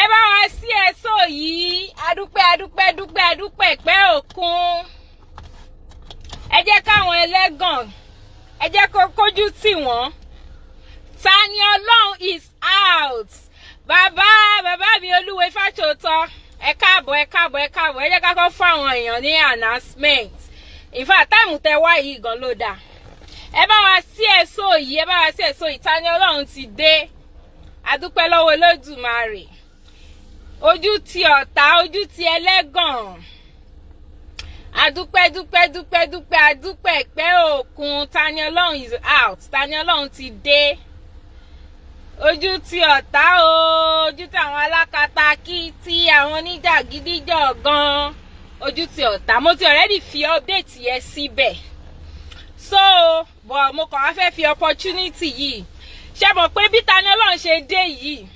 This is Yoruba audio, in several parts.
Ẹ bá wa sí ẹ̀sọ́ yìí. Adúpẹ́, adúpẹ́, dúpẹ́, adúpẹ́ pẹ́ òkun. Ẹ jẹ́ káwọn ẹlẹ́gàn, ẹ jẹ́ kó kójú tì wọ́n. Tani Olohun is out. Bàbá, bàbá mi Olúwe Fáṣọtọ, ẹ káàbọ̀, ẹ káàbọ̀, ẹ káàbọ̀. Ẹ jẹ́ ká kọ́ fún àwọn èèyàn ní announcement. In fact, time tẹ wá yìí gan ló dáa. Ẹ bá wa sí ẹ̀sọ́ yìí, ẹ bá wa sí ẹ̀sọ́ yìí. Tani Olohun ti dé. Adúpẹ́ lọ́wọ́ Olódùmarè. Ojú ti ọ̀tá, ojú ti ẹlẹ́gàn. Adúpẹ́, dúpẹ́, dúpẹ́, dúpẹ́, adúpẹ́ pẹ́ òkun. Tani Olohun is out. Tani Olohun ti dé. Ojú ti ọ̀tá o, ojú ti àwọn alákatakí tí àwọn oníjàgídíjọ̀gan, ojú ti ọ̀tá. Mo ti already fi update yẹn síbẹ̀, so but mo kàn wá fẹ́ fi opportunity yìí ṣe mọ̀ pé bí Tani Olohun ṣe dé yìí,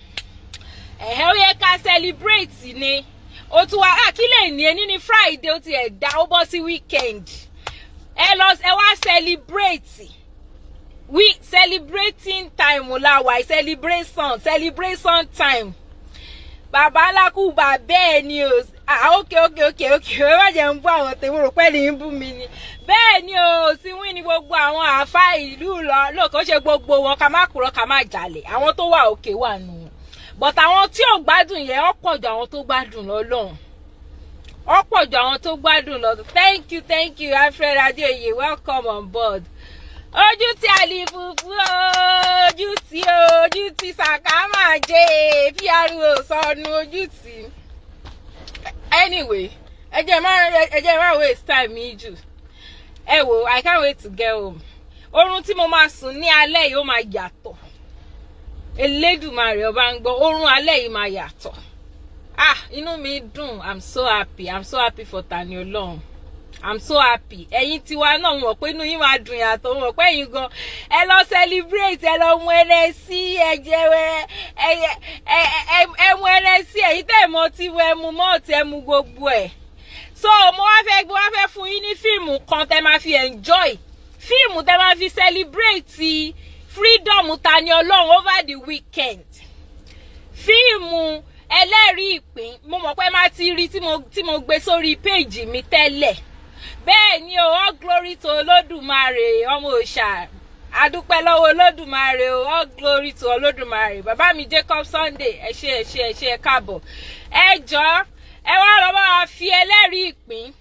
ẹ̀hẹ́, ó yẹ ká celebrate ni. Ó tún wá kí lè ní ení ní Friday, ó ti ẹ̀ dá, ó bọ́ sí weekend. Ẹ lọ, ẹ wá celebrate. We celebrating time la wà, celebration, celebration time. Bàbá alákù, bàbá ẹ ni o. Ah, okay, ẹ má jẹ́ ń bú àwọn tèmi, rò pé ní ń bú mi ni. Bẹ́ẹ̀ ni o, sí wí ni gbogbo àwọn àáfàá ìlú lọ lóòkó ṣe gbogbo wọn. Ká má kúrò, ká má jalè, àwọn tó wà òkè wà nù, but àwọn tí ò gbádùn yẹn, ó pọ̀ ju àwọn tó gbádùn lọ lọ́hùn, ó pọ̀ ju àwọn tó gbádùn lọ. Thank you, thank you, Alfred Adeoye, welcome on board. Ojú tí àlìfùfù, ojú tí, ojú tí sàkámà jẹ pro sọnù, ojú tí. Anyway, ẹ jẹ́ má waste time mi jù. Ẹ wò, I can't wait to get home. Oorun tí mo máa sùn ní alẹ́ yìí, ó máa yàtọ̀. Elédùmarè ọba ń gbọ́, oorun alẹ́ yìí máa yàtọ̀. Ah, inú mi dùn. I'm so happy, I'm so happy for Tani Olohun. I'm so happy. Ẹ̀yin tiwa náà, mọ̀ pé inú yín máa dùn yàtọ̀, mọ̀ pé ẹ̀yin gan, ẹ lọ celebrate, ẹ lọ mú ẹrẹ sí, ẹ jẹ ẹ, ẹ mú ẹrẹ sí. Ẹ̀yin tẹ́ ẹ mọ tí ẹ mú mọ́ọ̀tì, ẹ mú gbogbo ẹ̀. So mo wá fẹ́ fún yín ní fíìmù kan tẹ́ máa fi enjoy, fíìmù tẹ́ máa fi celebrate freedom Tani Olohun over the weekend, fíìmù Ẹlẹ́rìí Ìpín. Mo mọ̀ pé má ti rí tí mo gbé sórí péèjì mi tẹ́lẹ̀. Bẹ́ẹ̀ ni o, all glory to Olódùmarè, ọmọ òòṣà. Adúpẹ́ lọ́wọ́ Olódùmarè o, all glory to Olódùmarè. Bàbá mi Jacob Sunday, ẹ ṣé, ẹ ṣé, ẹ ṣé, ẹ káàbọ̀. Ẹ jọ̀ọ́, ẹ wá lọ bá wa fi Ẹlẹ́rìí Ìpín,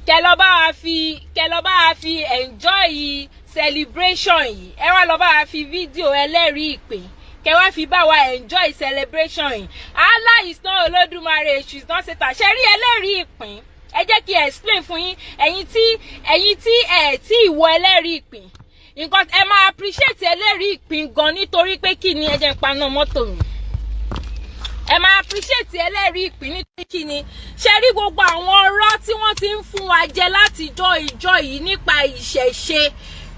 kẹ lọ bá wa fi enjoy celebration yìí. Ẹ wá lọ bá wa fi fídíò Ẹlẹ́rìí Ìpín, kẹ wá fi bá wa enjoy celebration yìí. Allah is not Olódùmarè, èṣù is not Satan. Ṣe rí Ẹlẹ́rìí Ìpín, ẹ jẹ́ kí n explain fún yín. Ẹ̀yin tí ẹ tí ìwọ Ẹlẹ́rìí Ìpín, nǹkan ẹ máa appreciate Ẹlẹ́rìí Ìpín gan, nítorí pé kí ni? Ẹ jẹ́ n paná mọ́tò mi. Ẹ máa appreciate Ẹlẹ́rìí Ìpín nítorí kí ni? Ṣe rí gbogbo àwọn ọ̀rọ̀ tí wọ́n ti ń fún wa jẹ látijọ́ ìjọ yìí nípa ìṣẹ̀ṣe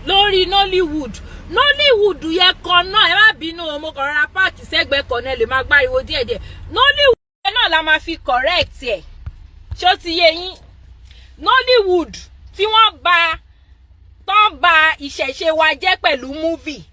lórí Nollywood, Nollywood yẹn kan náà, ẹ má bínú o, mo kàn rọra park sẹ́gbẹ̀ẹ́ kan náà, lè máa gbáriwo díẹ̀díẹ̀. Nollywood yẹn náà la máa fi correct ẹ̀. Ṣó ti yé yín? Nollywood tí wọ́n bà tó ń ba ìṣẹ̀ṣe wa jẹ́ pẹ̀lú movie,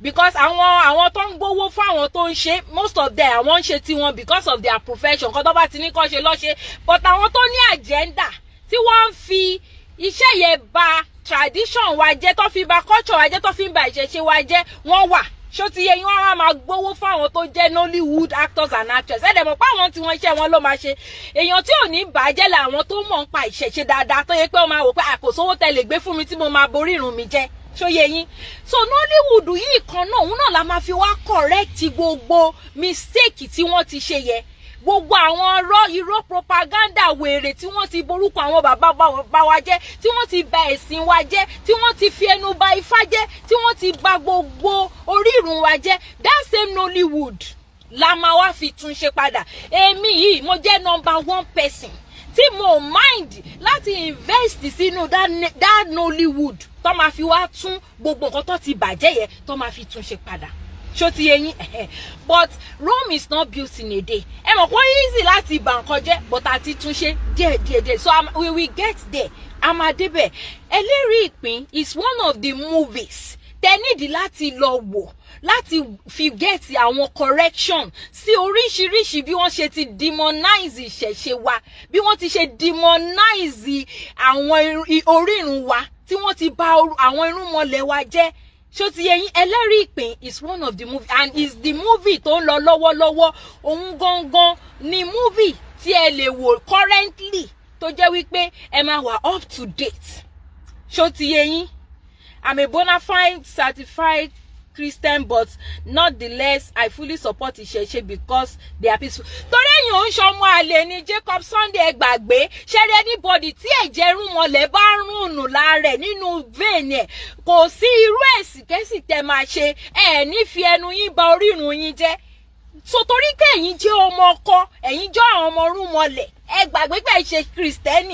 because àwọn tó ń gbowó fún àwọn tó ń ṣe, most of them, àwọn ń ṣe tiwọn because of their profession, kan tó bá ti ní kọ́ ṣe lọ́ṣe. But àwọn tó ní agenda tí wọ́n ń fi iṣẹ́ yẹn ba tradition wa jẹ́, tó fi ba culture wa jẹ́, tó fi ń ba ìṣẹ̀ṣe wa jẹ́, wọ́n wà. Ṣó ti yé yín? Wọ́n á máa gbowó fún àwọn tó jẹ́ Nollywood actors and actresses. Ẹ̀ dẹ̀ mọ̀ pé àwọn tí wọ́n iṣẹ́ wọn ló máa ṣe. Èèyàn tí ò ní bàjẹ́ làwọn tó mọ̀ ń pa ìṣẹ̀ṣe dáadáa, tó yẹ pé wọ́n máa wò pé àkòsówó tẹ lè gbé fún mi tí mo máa borí irun mi jẹ́. Ṣó yé yín? So Nollywood yìí kan náà, òun náà la máa fi wá correct gbogbo mistake tí wọ́n ti ṣe yẹ, gbogbo àwọn ọ̀rọ̀ irọ́, propaganda wèrè tí wọ́n ti borúkọ àwọn bàbá bá wa jẹ́, tí wọ́n ti bà ẹ̀sìn wa jẹ́, tí wọ́n ti fi ẹnu ba Ifá jẹ́, tí wọ́n ti bà gbogbo orírun wa jẹ́. That same Nollywood la máa wá fi tún ṣe padà. Èmi yìí, mo jẹ́ number one person tí mo mind láti invest sínú that Nollywood tó máa fi wá tún gbogbo nǹkan tó ti bàjẹ́ yẹn, tó máa fi tún ṣe padà. Ṣó ti yé yín? But Rome is not built in a day. Ẹ mọ̀ pé easy láti bà nǹkan jẹ́, but àti tún ṣe díẹ̀ díẹ̀ díẹ̀. So we will get there, a máa débẹ̀. Ẹlẹ́rìí Ìpín is one of the movies tẹ́ máa fi enjoy celebration yìí. Tẹ nídìí láti lọ wò láti fi get àwọn correction sí oríṣiríṣi bí wọ́n ṣe ti demonize ìṣẹ̀ṣe wa, bí wọ́n ti ṣe demonize àwọn orírun wa, tí wọ́n ti bà àwọn irúnmọlẹ̀ wa jẹ́. Ṣó ti yé yín? Ẹlẹ́rìí Ìpín is one of the movie and is the movie tó ń lọ lọ́wọ́lọ́wọ́. Òun gangan ni movie tí ẹ lè wò currently tó jẹ́ wípé ẹ máa wà up to date. Ṣó ti yé yín? I'm a bona fide certified Christian, but not the less I fully support ìṣẹ̀ṣe because they are peaceful. Torí ẹ̀yin ò ń ṣọmọ àlè ni Jacob Sunday, ẹ gbàgbé. Ṣẹ́rí, anybody tí ẹ̀jẹ̀ rúnmọlẹ̀ bá rùnù lára ẹ̀ nínú vein ẹ̀, kò sí irú ẹ̀sìn kẹ́sì tẹ́ máa ṣe, ẹ̀ ní fi ẹnu yín ba orírun yín jẹ́. So torí pé ẹ̀yin jẹ́ ọmọ ọkọ, ẹ̀yin jẹ́ àwọn ọmọ rúnmọlẹ̀, ẹ gbàgbé pé ẹ ṣe Christian.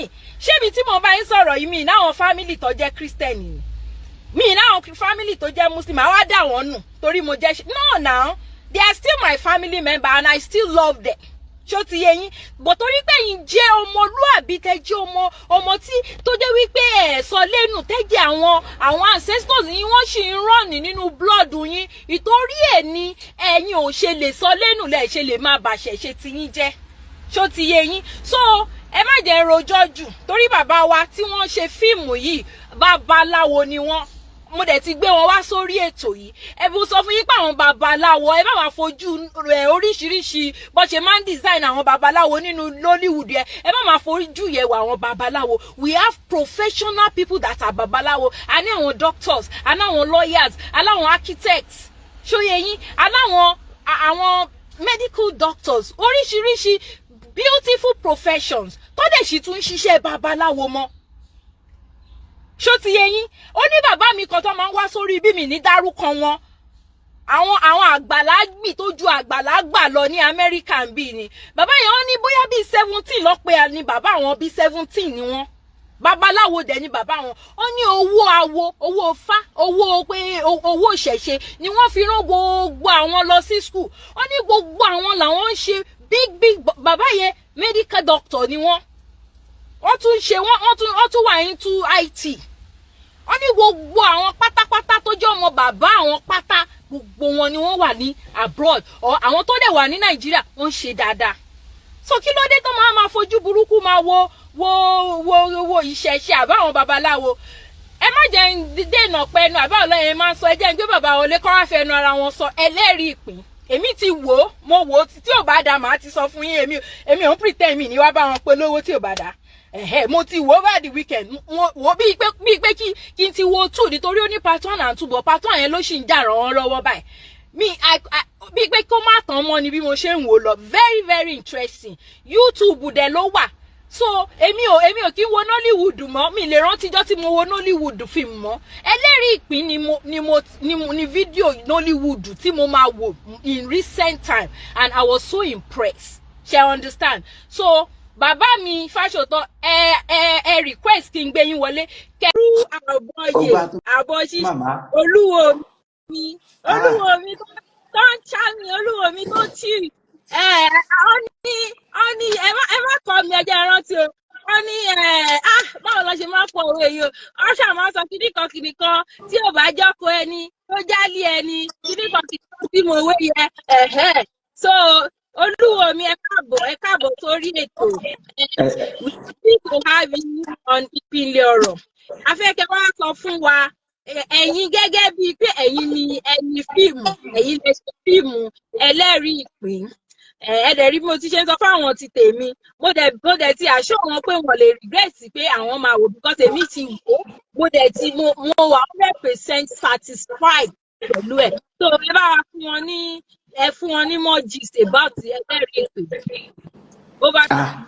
Ṣébi tí mo bá yín sọ̀rọ̀ yìí, mi náwọn family tó jẹ́ Christian ni, mi náwọn family tó jẹ́ Muslim, àwa dà wọ́n nù torí mo jẹ́ no. Now they are still my family member and I still love them. Ṣó ti yé yín? Bọ̀ torí pé ẹ̀yin jẹ́ ọmọlúàbí, tẹ́ jẹ́ ọmọ ọmọ tí tó jẹ́ wípé ẹ̀ sọ lẹ́nu, tẹ́ jẹ́ àwọn ancestors yín, wọ́n sì ń run nínú blood yín. Ìtorí ẹ̀ ni ẹ̀yin ò ṣe lè sọ lẹ́nu, lẹ̀ ṣe lè máa bàṣẹ̀ ṣe ti yín jẹ́. Ṣó ti yé yín? So ẹ má jẹ́ rojọ́ jù, torí bàbá wa tí wọ́n ṣe fíìmù yìí, babaláwo ni wọ́n. Mo dẹ̀ ti gbé wọn wá sórí ètò yìí. Ẹ bó sọ fún yín pé àwọn babaláwo, ẹ má máa fojú rẹ oríṣiríṣi bó ṣe máa ń design àwọn babaláwo nínú Nollywood yẹ, ẹ má máa fojú yẹ wọ àwọn babaláwo. We have professional people that are babaláwo. A ní àwọn doctors, a ní àwọn lawyers, a ní àwọn architects. Ṣó yé yín? A ní àwọn medical doctors, oríṣiríṣi beautiful professions tó dẹ̀ sì tún ń ṣiṣẹ́ babaláwo mọ́. Ṣó ti yé yín? Ó ní bàbá mi kan tó máa ń wá sórí ibi mi ní dárúkọ wọn, àwọn àgbàlagbì tó ju àgbàlagbà lọ ní Amẹ́ríkà ń bí ni bàbá yẹn. Wọ́n ní bóyá bíi 17 lọ́pẹ́ ni bàbá àwọn, bíi 17 ni wọ́n. Babaláwo dẹ̀ ni bàbá wọn. Ó ní owó awo, owó fá, owó pé owó ìṣẹ̀ṣe ni wọ́n fi rán gbogbo àwọn lọ sí school. Ó ní gbogbo àwọn làwọn ń ṣe big big. Bàbá yẹn, medical doctor ni wọ́n. Wọ́n tún ṣe wọ́n tún wà into IT. Wọ́n ní gbogbo àwọn pátápátá tó jẹ́ ọmọ bàbá àwọn pátá, gbogbo wọn ni wọ́n wà ní abroad or àwọn tó dẹ̀ wà ní Nàìjíríà, wọ́n ń ṣe dáadáa. So kí ló dé tó máa máa fojú burúkú máa wo ìṣẹ̀ṣe àbá àwọn babaláwo? Ẹ má jẹ́ ń dènà pẹnu àbá ọlọ́yẹ máa ń sọ. Ẹ jẹ́ ń gbé bàbá wọlé kọ́ wá fẹnu ara wọn sọ. Ẹlẹ́rìí Ìpín, èmi ti wò ó, mo wò ó. Tí ò bá da, màá ti sọ fún yín. Èmi ò ń pretend, mi ní wá bá wọn polówó tí ò bá da. Ẹ̀hẹ́, mo ti wò ó over the weekend. Mo wò ó bíi pé kí n ti wo two, nítorí ó ní part one and two, but part one yẹn ló sì ń jà ràn wọ́n lọ́wọ́ báyìí. Mi bíi pé kó má tán mọ́ ni bí mo ṣe ń wò lọ. Very very interesting. YouTube dẹ̀ ló wà. So èmi ò kí ń wo Nollywood mọ́. Mi lè rántí ijọ́ tí mo wo Nollywood film mọ́. Ẹlẹ́rìí Ìpín ni mo ni fídíò Nollywood tí mo máa wò in recent time and I was so impressed. Ṣe understand? So bàbá mi Fáṣọtọ, ẹ request kí n gbé yín wọlé kẹrù àbọyè Ọba tó àbọ̀ ṣíṣe. Màmá. Olúwo mi. Ah. Olúwo mi tó ń ṣá mi, olúwo mi tó tì ẹ. Ó ní ẹ má kọ́ mi, ẹ jẹ́ rántí o. Ó ní ẹ, ah, báwo la ṣe máa ń pọ̀ òwe yìí o? Ó ṣáà máa ń sọ kíní kan kíní kan tí ò bá jọ́kọ ẹni tó jálí ẹni, kíní kan kíní kan tí mo wé yẹ ẹ̀hẹ́. So olúwo mi, ẹ káàbọ̀, ẹ káàbọ̀ sórí ètò. We need to have you on Ìpìlẹ̀ Ọ̀rọ̀. Afẹ́kẹ́ wá sọ fún wa, ẹ̀yin gẹ́gẹ́ bíi pé ẹ̀yin ni ẹni fíìmù, ẹ̀yin lè ṣe fíìmù Ẹlẹ́rìí Ìpín. Ẹ dẹ̀ rí bí mo ti ṣe ń sọ fáwọn ti tèmi, mo dẹ̀ ti assure wọn pé wọ́n lè regret pé àwọn máa wò, because èmi ti wò ó, mo dẹ̀ ti mo wà 100% satisfied pẹ̀lú ẹ̀. So ẹ bá wa fún wọn ní, ẹ fún wọn ní more gist about Ẹlẹ́rìí Ìpín. Over to Ah,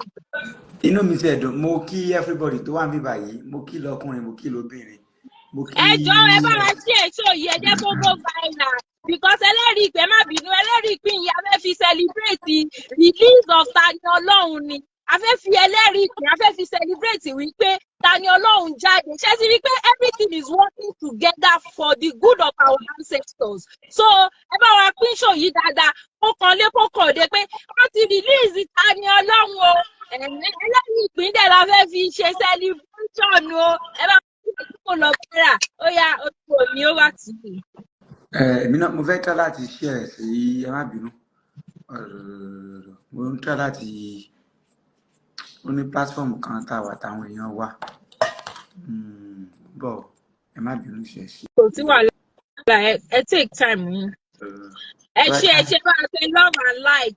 you. Inú mi ti ẹ̀dùn. Mo kí everybody tó wà níbí báyìí. Mo kí lọkùnrin, mo kí lóbìnrin, mo kí. Ẹ jọ̀ọ́, ẹ bá wa ṣí èso yìí, ẹ jẹ́ kó go viral, because Ẹlẹ́rìí Ìpín, ẹ má bínú, Ẹlẹ́rìí Ìpín yìí, a fẹ́ fi celebrate release of Tani Ọlọ́run ni. A fẹ́ fi Ẹlẹ́rìí Ìpín, a fẹ́ fi celebrate wípé Tani Ọlọ́run jáde. Ṣé ti rí pé everything is working together for the good of our ancestors? So ẹ bá wa pín show yìí dáadáa, kó kan lé kó kàn dé pé wọ́n ti release Tani Ọlọ́run o. Ẹlẹ́rìí Ìpín dẹ̀ la fẹ́ fi ṣe celebration o. Ẹ bá wa kó lọ bẹ́rà. Ó yá, ojú mi ó wà tì í. Èmi náà mo fẹ́ try láti share sí, ẹ má bínú. Mo ń try láti, ó ní platform kan tá a wà táwọn èèyàn wà. Bọ̀ ẹ má bínú ṣe ṣe. Kò sí wàhálà, ẹ take time yín. Ẹ ṣe, ẹ ṣe, bá a ṣe love and like.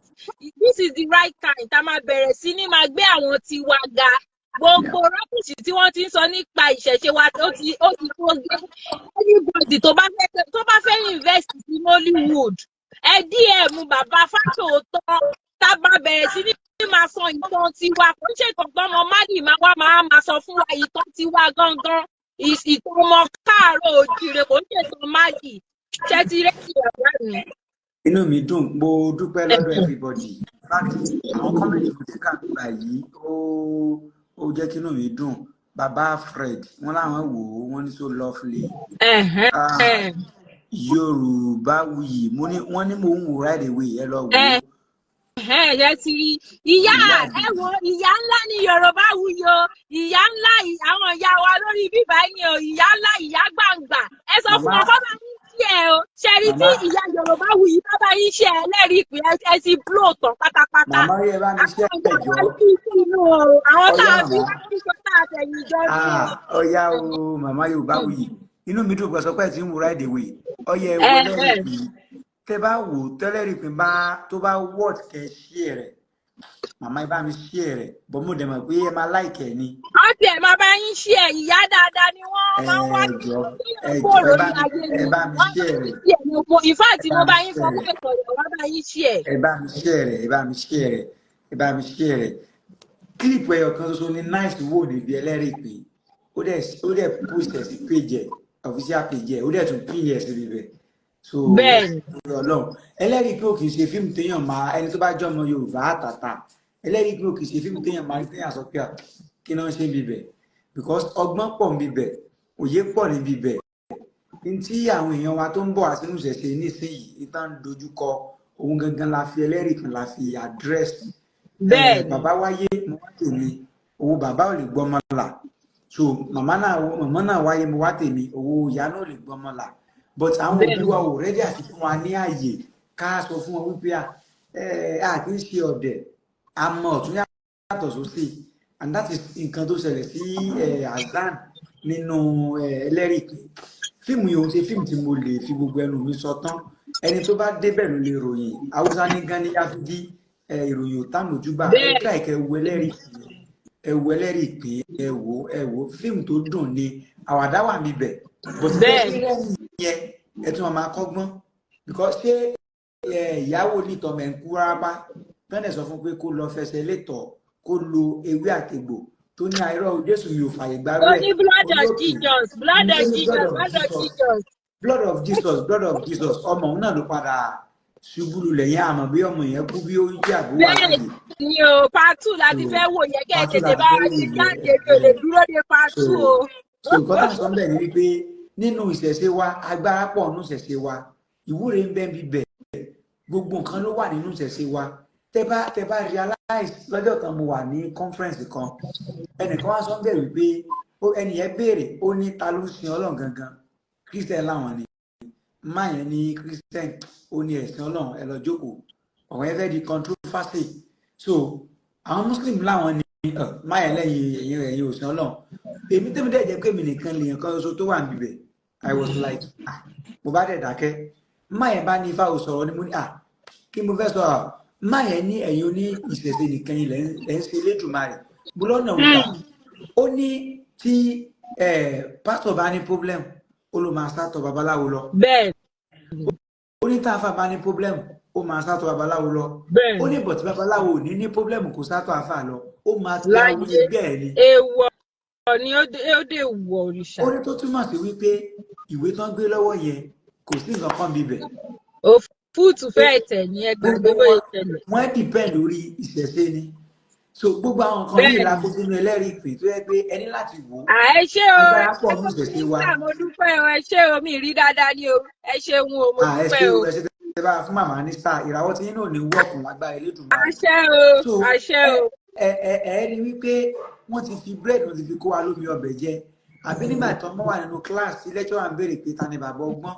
This is the right time tá a máa bẹ̀rẹ̀ sí ní máa gbé àwọn tiwa ga. Gbogbo rubbish tí wọ́n ti ń sọ nípa ìṣẹ̀ṣe wa, ó ti tó gé. Anybody tó bá fẹ́ invest sí Nollywood, ẹ DM bàbá Fáṣòótọ́, tá a bá bẹ̀rẹ̀ sí ní máa sọ ìtàn tiwa. Kò ń ṣe ìtàn tọmọ Mali máa wá máa sọ fún wa. Ìtàn tiwa gangan, ìtàn ọmọ káàárọ̀ òjìrè, kò ń ṣe ìtàn Mali. Ṣe ti rẹ́sì, bàbá mi? Inú mi dùn, mo dúpẹ́ lọ́dọ̀ everybody. In fact, àwọn comment mo ti kà nígbà yìí, ó jẹ́ kí inú mi dùn. Bàbá Fred, wọ́n láwọn wò ó, wọ́n ní so lovely. Ah, Yorùbá wuyì, mo ní wọ́n ní mò ń wò right away. Ẹ lọ wò ó. Ẹ̀hẹ́n, ẹ ti rí ìyá. Ìyá. Ẹ wo, ìyá ńlá ní Yorùbá wuyì o. Ìyá ńlá, àwọn ìyá wa lórí bíbá ni o. Ìyá ńlá, ìyá gbàǹgbà. Ẹ sọ fún Màmá wọn kọ́ bá yín ṣe ẹ o. Ṣe rí tí Màmá ìyá Yorùbá wuyì bá bá yín ṣe ẹlẹ́rìí ìpín, ẹ ti blow tán pátápátá. Màmá yẹ bá mi ṣe. Àwọn ìyá Ẹjọ wa lórí inú o, àwọn tá ọyá a fi màmá wá sísọ tá a fẹ̀yìn jọ ní o. Ah, ọyá o, màmá Yorùbá wuyì, inú mi dùn pé ẹ ti ń wo right away. Ọyẹ ẹ wo ẹlẹ́rìí ìpín. Tẹ bá wò tẹ́lẹ̀rí ìpín bá tó bá worth kẹ́ share rẹ̀, màmá, ẹ bá mi share rẹ̀ bọ́. Mo dẹ̀ mọ̀ pé ẹ máa like ẹ̀ ni. Wọ́n tiẹ̀ máa bá yín ṣe ẹ̀. Ìyá dáadáa ni wọ́n máa ń wá Ẹ jọ kéèyàn ẹ kó jọ, ẹ lórí bá mi ayé ẹ ni. bá mi Wọ́n bá share yín rẹ̀. ṣe ẹ̀ ní mo in fact Ẹ mo bá bá mi yín share fọwọ́ rẹ̀. ẹ̀sọ̀yà, wọ́n bá yín ṣe ẹ̀. Ẹ bá mi share rẹ̀, ẹ bá mi share rẹ̀, ẹ bá mi share rẹ̀. Clip ẹyọ kan ṣoṣo ni Nice wò níbi ẹlẹ́rìí pé ó dẹ̀ post ẹ̀ sí page ẹ̀, official page ẹ̀, ó dẹ̀ tún pin ẹ̀ síbi bẹ̀. So Bẹ́ẹ̀ni. Ọlọ́run, ẹlẹ́rìí pé ò kì í ṣe fíìmù téèyàn máa, ẹni tó bá jẹ́ ọmọ Yorùbá àtàtà, ẹlẹ́rìí pé ò kì í ṣe fíìmù téèyàn máa rí téèyàn sọ pé, "Ah, kí náà ṣe níbi bẹ̀?" Because ọgbọ́n pọ̀ níbi bẹ̀, òye pọ̀ níbi bẹ̀. Ní tí àwọn èèyàn wa tó ń bọ̀ wá sínú ìṣẹ̀ṣe nísìnyìí ìtàn ń dojúkọ, òun gangan la fi ẹlẹ́rìí kan la fi address. Bẹ́ẹ̀ni. Bàbá wáyé, mo wá tèmi, owó bàbá ò lè gbọ́mọ là. So màmá náà wáyé, mo wá tèmi, owó ìyá náà ò lè gbọ́mọ là. But àwọn òbí wa ò ready àti fún wa ní àyè ká sọ fún wọn wípé a kì í ṣe ọ̀dẹ̀, a mọ ọ̀tún yàtọ̀ sósì. And that is nǹkan tó ṣẹlẹ̀ sí Azan nínú ẹlẹ́rìí pé fíìmù yìí ò ń ṣe fíìmù tí mo lè fi gbogbo ẹnu mi sọ tán. Ẹni tó bá débẹ̀ ló lè ròyìn. Haúsá ní gani yáfíjí, ìròyìn ò támójúbà. Ẹ try kẹ́ wo ẹlẹ́rìí ìpín, ẹ wo ẹlẹ́rìí ìpín, ẹ wo, ẹ wo fíìmù tó dùn ni. Àwàdà wà níbẹ̀, but bẹ́ẹ̀ ṣe rẹ́rìn yẹn, ẹ tún máa kọ́gbọ́n, because ṣé ìyàwó nìtọ̀mẹ̀ ń kú rárá tọ́nẹ̀ sọ fún pé kó lọ fẹsẹ̀ létọ̀, kó lo ewé àtegbò, tó ní àìrọ̀, Jésù mi ò fàyè gbárù Ó ẹ̀. ní blood of Olóòtú Jesus, blood of ní Jesus, blood of blood of Jesus, Jesus. Blood of Jesus, blood of Jesus. Ọmọ òun náà ló padà ṣubú lulẹ̀ yẹn, àmọ́ bí ọmọ yẹn kú, bí ó jí àbó wà Bẹ́ẹ̀ láàyè. ni o, part two láti So fẹ́ wò yẹ kẹ́ ẹ part two tètè láti bá fẹ́ wa wò ṣe yẹn. jáde. Mi ò lè dúró de part So two o. so nǹkan tá à ń sọ bẹ́ẹ̀ ni wípé nínú ìṣẹ̀ṣe wa, agbára pọ̀ nínú ìṣẹ̀ṣe wa, ìwúre ń bẹ ń bíbẹ̀, gbogbo nǹkan ló wà nínú ìṣẹ̀ṣe wa. Tẹ bá realize, lọ́jọ́ kan mo wà ní conference kan, ẹnìkan wá sọ ń bẹ̀ wípé ẹnì yẹn béèrè, ó ní ta ló ń sin Ọlọ́run gangan? Christian láwọn ni. Má yẹn ní Christian, ó ní ẹ̀sìn Ọlọ́run, ẹ lọ jókòó. Ọ̀rọ̀ yẹn fẹ́ di controversy. So àwọn Muslim láwọn ní má yẹn lẹ́yìn ẹ̀yìn òsìn Ọlọ́run. Èmi tẹ́mi dẹ̀ jẹ́ pé èmi nìkan lèèyàn kan ṣoṣo tó wà níbẹ̀. I was like, ah, mo bá dẹ̀ dákẹ́. Má yẹn bá ní ifá ò sọ̀rọ̀ ni. Mo ní, ah, kí mo fẹ́ sọ? Ah, má yẹn ní ẹ̀yin oní ìṣẹ̀ṣe nìkan yìí lẹ́ ń ṣe Elédùmarè. Mo lọ́nà òǹkà. Ó ní tí pásítọ̀ bá ní problem, ó ló máa sátọ̀ babaláwo lọ. Ó ní táàfà bá ní problem, ó máa sátọ̀ babaláwo lọ. Ó ní but babaláwo ò ní ní problem kó sátọ̀ àfà lọ, ó máa tẹ àwọn Láyé. ẹgbẹ́ ẹ̀ ni. Èèwọ̀ ni, ó dé wọ òrìṣà. Ó ní tó túmọ̀ sí wípé ìwé tán gbé lọ́wọ́ yẹn, kò sí nǹkan kan bíbẹ̀. Òfúùtù fẹ́ẹ̀ tẹ̀ ní ẹgbàgbé Gbogbo bóyá wọn ìṣẹ̀lẹ̀. Wọ́n depend lórí ìṣẹ̀ṣe ni. So gbogbo àwọn nǹkan yìí la kó sínú ẹlẹ́rìí ìpín tó yẹ pé ẹni láti wò ó. À, ẹ ṣé o. Agbára pọ̀ Ẹ nínú ìṣẹ̀ṣe wa. ṣé, mo dúpẹ́ o. Ẹ ṣé o, mi rí dáadáa ní o. Ẹ ṣeun o, mo À, ẹ dúpẹ́ ṣé o. o, ẹ ṣé tẹ́ bá fún màmá ní star. Ìràwọ̀ tí yín náà ní wọ́ọ̀kùn lágbára Elédùmarè. Àṣẹ o. So Àṣẹ ẹ o. ẹ rí wípé wọ́n ti fi bread, wọ́n ti fi kó wa lómi ọbẹ̀ jẹ. Àbí nígbà tó mọ́ wà nínú class tí lecturer ń béèrè pé ta ni bàbá ọgbọ́n,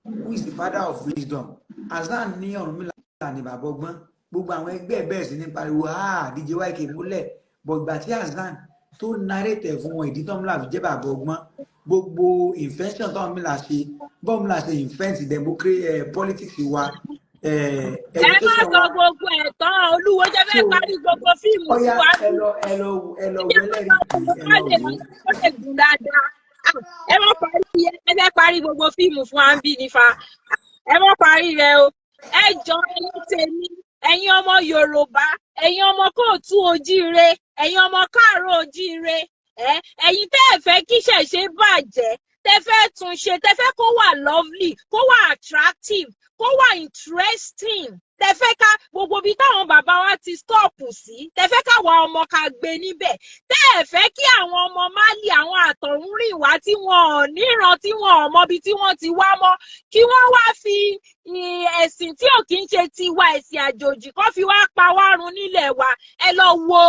Who is the father of wisdom? Hassan ní Ọ̀rúnmìlà ní bàbá ọgbọ́n. Gbogbo àwọn ẹgbẹ́ ẹ̀ bẹ̀rẹ̀ sí ní pariwo, "Ah, DJ YK múlẹ̀." But ìgbà tí Hassan tó narrate ẹ̀ fún wọn, ìdí tọ́mùlà fi jẹ́ bàbá ọgbọ́n, gbogbo invention tọ́mùlà ṣe, bọ́mùlà ṣe invent democracy, politics wa, Ẹ má education sọ wa. gbogbo ẹ̀ tán. Olúwo jẹ́ fẹ́ So parí gbogbo fíìmù fún ọyá wa. ẹ lọ, ẹ lọ, ẹ lọ wo ẹlẹ́rìí ìpín, ẹ Ká lọ lè wò ó. Ó lè gùn dáadáa. Ah, ẹ má parí, ẹ fẹ́ parí gbogbo fíìmù fún wa ń bí nífa. Ẹ má parí rẹ o. Ẹ jọ, ẹ̀yin tèmi, ẹ̀yin ọmọ Yorùbá, ẹ̀yin ọmọ káàárọ̀ oòjíire, ẹ̀yin ọmọ káàárọ̀ oòjíire, ẹ ẹ̀yin tẹ́ ẹ fẹ́ kí ṣẹ̀ṣe bàjẹ́, tẹ́ fẹ́ tún ṣe, tẹ́ fẹ́ kó wà lovely, kó wà attractive, kó wà interesting, tẹ́ fẹ́ ká gbogbo ibi táwọn bàbá wa ti stop sí, tẹ́ fẹ́ káwa ọmọ ká gbé níbẹ̀, tẹ́ ẹ fẹ́ kí àwọn ọmọ Málì, àwọn àtọ̀húnrìn wá tí wọn ò níran, tí wọn ò mọbi tí wọ́n ti wá mọ́, kí wọ́n wá fi ẹ̀sìn tí ò kí ń ṣe tiwa, ẹ̀sìn àjòjì, kó fi wá pa wá run nílẹ̀ wa, ẹ lọ wo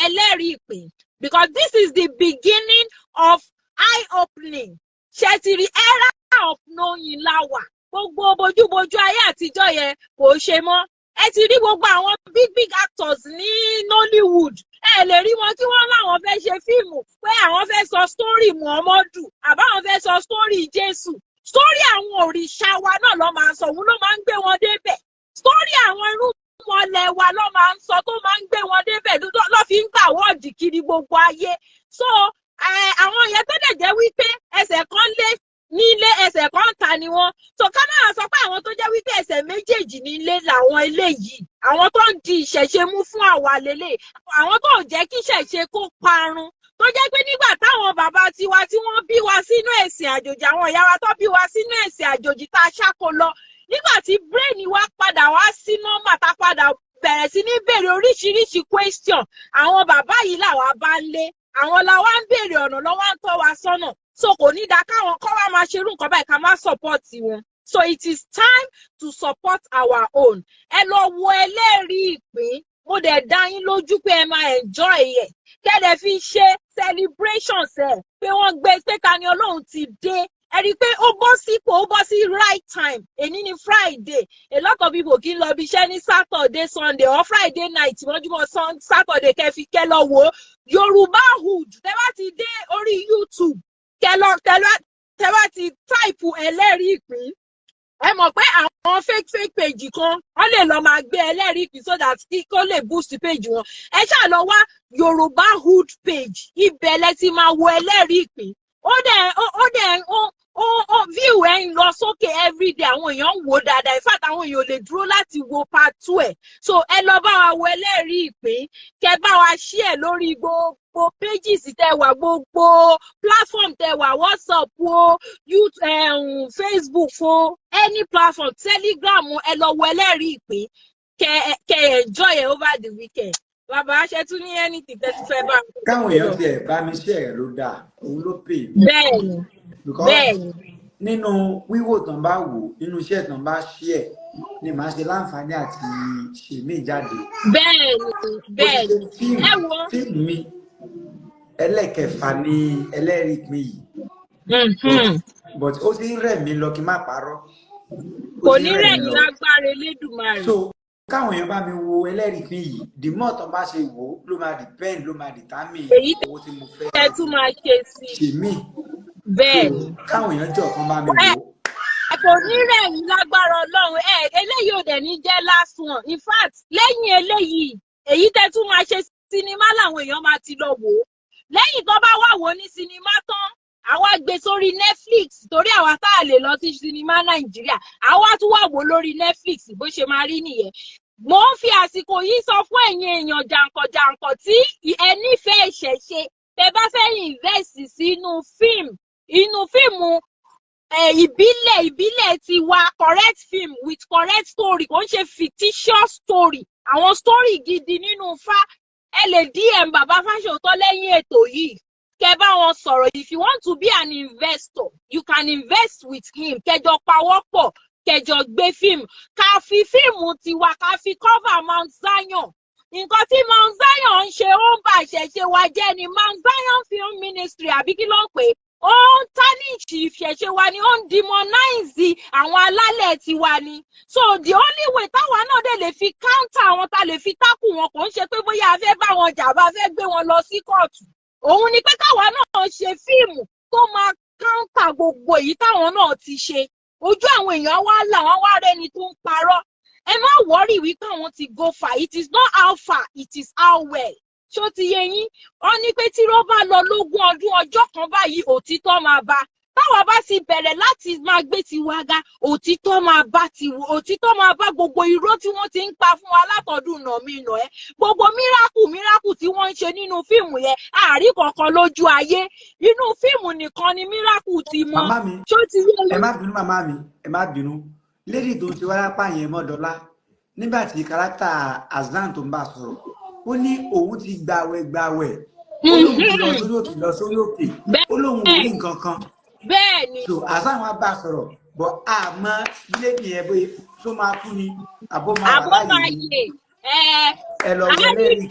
Ẹlẹ́rìí Ìpín, because this is the beginning of eye opening. Ṣe ti rí era of knowing la wà. Gbogbo bojúbojú ayé àtijọ́ yẹn kò ṣe mọ́. Ẹ ti rí gbogbo àwọn big big actors ní Nollywood, ẹ lè rí wọn kí wọ́n láwọn fẹ́ ṣe fíìmù pé àwọn fẹ́ sọ story Muhammadu àbáwọn fẹ́ sọ story Jésù. Story àwọn òrìṣà wa náà ló máa ń sọ, òun ló máa ń gbé wọn débẹ̀. Story àwọn irúnmọlẹ̀ wa ló máa ń sọ tó máa ń gbé wọn débẹ̀, ló fi ń gbà wọ́ọ̀dì kiri gbogbo ayé. So àwọn yẹn tó dẹ̀ jẹ́ wípé ẹsẹ̀ kan lé nílé, ẹsẹ̀ kan ta ni wọ́n. So ká máa sọ pé àwọn tó jẹ́ wípé ẹsẹ̀ méjèèjì nílé làwọn eléyìí, àwọn tó ń di ìṣẹ̀ṣe mú fún àwa lélẹ̀, àwọn tó jẹ́ kí ìṣẹ̀ṣe kó parun, tó jẹ́ pé nígbà táwọn bàbá tiwa tí wọ́n bí wa sínú ẹ̀sìn àjòjì, àwọn ìyá wa tó bí wa sínú ẹ̀sìn àjòjì tá a ṣáko lọ, nígbà tí brain wa padà wá sí normal, tá a padà bẹ̀rẹ̀ sí ní béèrè oríṣiríṣi question, àwọn bàbá yìí làwa bá ń lé, àwọn làwa ń béèrè ọ̀nà lọ́wọ́ ń tọ́ wa sọ́nà. So kò ní da káwọn kọ́ wa máa ṣerú nǹkan báyìí ká má support wọn. So it is time to support our own. Ẹ lọ wo Ẹlẹ́rìí Ìpín. Mo dẹ̀ dá yín lójú pé ẹ máa enjoy ẹ̀, kẹ́lẹ̀ fi ṣe celebrations ẹ̀ pé wọ́n gbé pé Tani Olohun ti dé. Ẹ rí i pé ó bọ́ sípò, ó bọ́ sí right time. Èní ni Friday. A lot of people kì í lọ ibi iṣẹ́ ní Saturday, Sunday or Friday night mọ́júmọ́ Saturday. Kẹ́ fi kẹ́ lọ wò ó, Yorùbá Hood. Tẹ́ bá ti dé orí YouTube, kẹ́ lọ tẹ́ bá ti type Ẹlẹ́rìí Ìpín. Ẹ mọ̀ pé àwọn fake fake page kan, wọ́n lè lọ máa gbé Ẹlẹ́rìí Ìpín so that kí kó lè boost page wọn. Ẹ ṣáà lọ wá Yorùbá Hood page, ibẹ̀ lẹ ti máa wo Ẹlẹ́rìí Ìpín. Ó dẹ̀ ó view ẹ̀ ń lọ sókè everyday. Àwọn èèyàn ń wò dáadáa. In fact, àwọn èèyàn ò lè dúró láti wo part two ẹ̀. So ẹ lọ bá wa wo Ẹlẹ́rìí Ìpín, kẹ bá wa share lórí gbogbo pages tẹ wà, gbogbo platform tẹ wà, WhatsApp o, YouTube, Facebook o, any platform, Telegram. Ẹ lọ wo Ẹlẹ́rìí Ìpín, kẹ enjoy ẹ over the weekend. Bàbá, ṣe tún ní anything tẹ́ tún fẹ́ bá mi? Káwọn èèyàn tiẹ̀ bá mi share ẹ̀ ló dáa, òun ló pè mí. Because nínú wíwò tán bá wò, nínú iṣẹ́ tán bá share ni màá ṣe láǹfààní àti ṣe mí jáde. Bẹ́ẹ̀ni Ó ti bẹ́ẹ̀ni ṣe fíìmù. Ẹ wo. Fíìmù mi ẹlẹ́kẹfà ní Ẹlẹ́rìí Ìpín yìí, but ó ti ń rẹ̀ mí lọ, kí n má parọ́. Ó Kò ti ní ń rẹ̀ rẹ̀ mí yín lọ. lágbára Elédùmarè. So káwọn èèyàn bá mi wo Ẹlẹ́rìí Ìpín yìí, the more tán bá ṣe wò ó ló máa depend, ló máa determine Èyí owó tí mo fẹ́ tẹ́ tún máa ṣe sí. ṣe mí. So káwọn èèyàn jọ kan bá mi Ẹ wò ó. Kò ní rẹ̀ yín lágbára Ọlọ́run. Ẹ eléyìí ò dẹ̀ ní jẹ́ last one. In fact, lẹ́yìn eléyìí, èyí tẹ́ tún máa ṣe sinimá làwọn èèyàn máa ti lọ wò ó. Lẹ́yìn tó bá wà wò ó ní sinimá tán, àwa gbé sórí Netflix, torí àwa tá a lè lọ sí sinimá Nàìjíríà, àwa tún wà wò lórí Netflix. Bó ṣe máa rí nìyẹn. Mo ń fi àsìkò yìí sọ fún ẹ̀yin èèyàn jàǹkànjàǹkàn tí ẹ nífẹ̀ẹ́ ìṣẹ̀ṣe, tẹ́ bá fẹ́ invest sínú fíìmù, inú fíìmù ìbílẹ̀, ìbílẹ̀ tiwa, correct film with correct story, kò ń ṣe fictitious story, àwọn story gidi nínú Ifá, ẹ lè DM bàbá Fáṣòótọ́ lẹ́yìn ètò yìí, kẹ́ bá wọn sọ̀rọ̀. If you want to be an investor, you can invest with him. Kẹjọ pawọ́pọ̀, kẹjọ gbé fíìmù, ká fi fíìmù tiwa ká fi cover Mount Zion. Nǹkan tí Mount Zion ń ṣe, ó ń bà ìṣẹ̀ṣe wa jẹ́ ni. Mount Zion Film Ministry, àbí kí ló ń pè é? Ó ń tarnish ìṣẹ̀ṣe wa ni, ó ń demonize àwọn alálẹ̀ tiwa ni. So the only way táwa náà dẹ̀ lè fi counter àwọn, ta lè fi tackle wọn, kò ń ṣe pé bóyá a fẹ́ bá wọn jà, bá a fẹ́ gbé wọn lọ sí kóòtù. Òun ni pé káwa náà ṣe fíìmù tó máa counter gbogbo èyí táwọn náà ti ṣe. Ojú àwọn èèyàn wá là, wọ́n wá rẹ́ni tó ń parọ́. Ẹ má worry wípé àwọn ti go far. It is not how far, it is how well. Ṣó ti yé yín? Wọ́n ní pé tí ló bá lọ lógún ọdún, ọjọ́ kan báyìí, òtítọ́ máa bá. Táwa bá ti bẹ̀rẹ̀ láti máa gbé tiwa ga, òtítọ́ máa bá ti, òtítọ́ máa bá gbogbo irọ́ tí wọ́n ti ń pa fún wa látọdún nà mí nà ẹ́. Gbogbo miracle miracle tí wọ́n ń ṣe nínú fíìmù yẹn, àárí kankan lójú ayé. Inú fíìmù nìkan ni miracle ti mọ. Màmá mi, Ṣó ti yé ẹ yín? má bínú, màmá mi, ẹ má bínú. Lady tó ń ṣe wárápá yẹn mọ́dọ́lá, nígbà tí character Azan tó ń bá sọ̀rọ̀, ó ní òun ti gbàwẹ̀ gbàwẹ̀, ó lóun ti lọ sórí òkè, lọ sórí òkè, ó lóun ò rí nǹkan kan. bẹ́ẹ̀ ni So Azan wa bá sọ̀rọ̀ bọ̀, àmọ́ lady yẹn bóyá tó máa kú ni àbó máa wà àbó láàyè máa ni. Yè ẹ. Ẹ lọ wọ ẹlẹ́rìí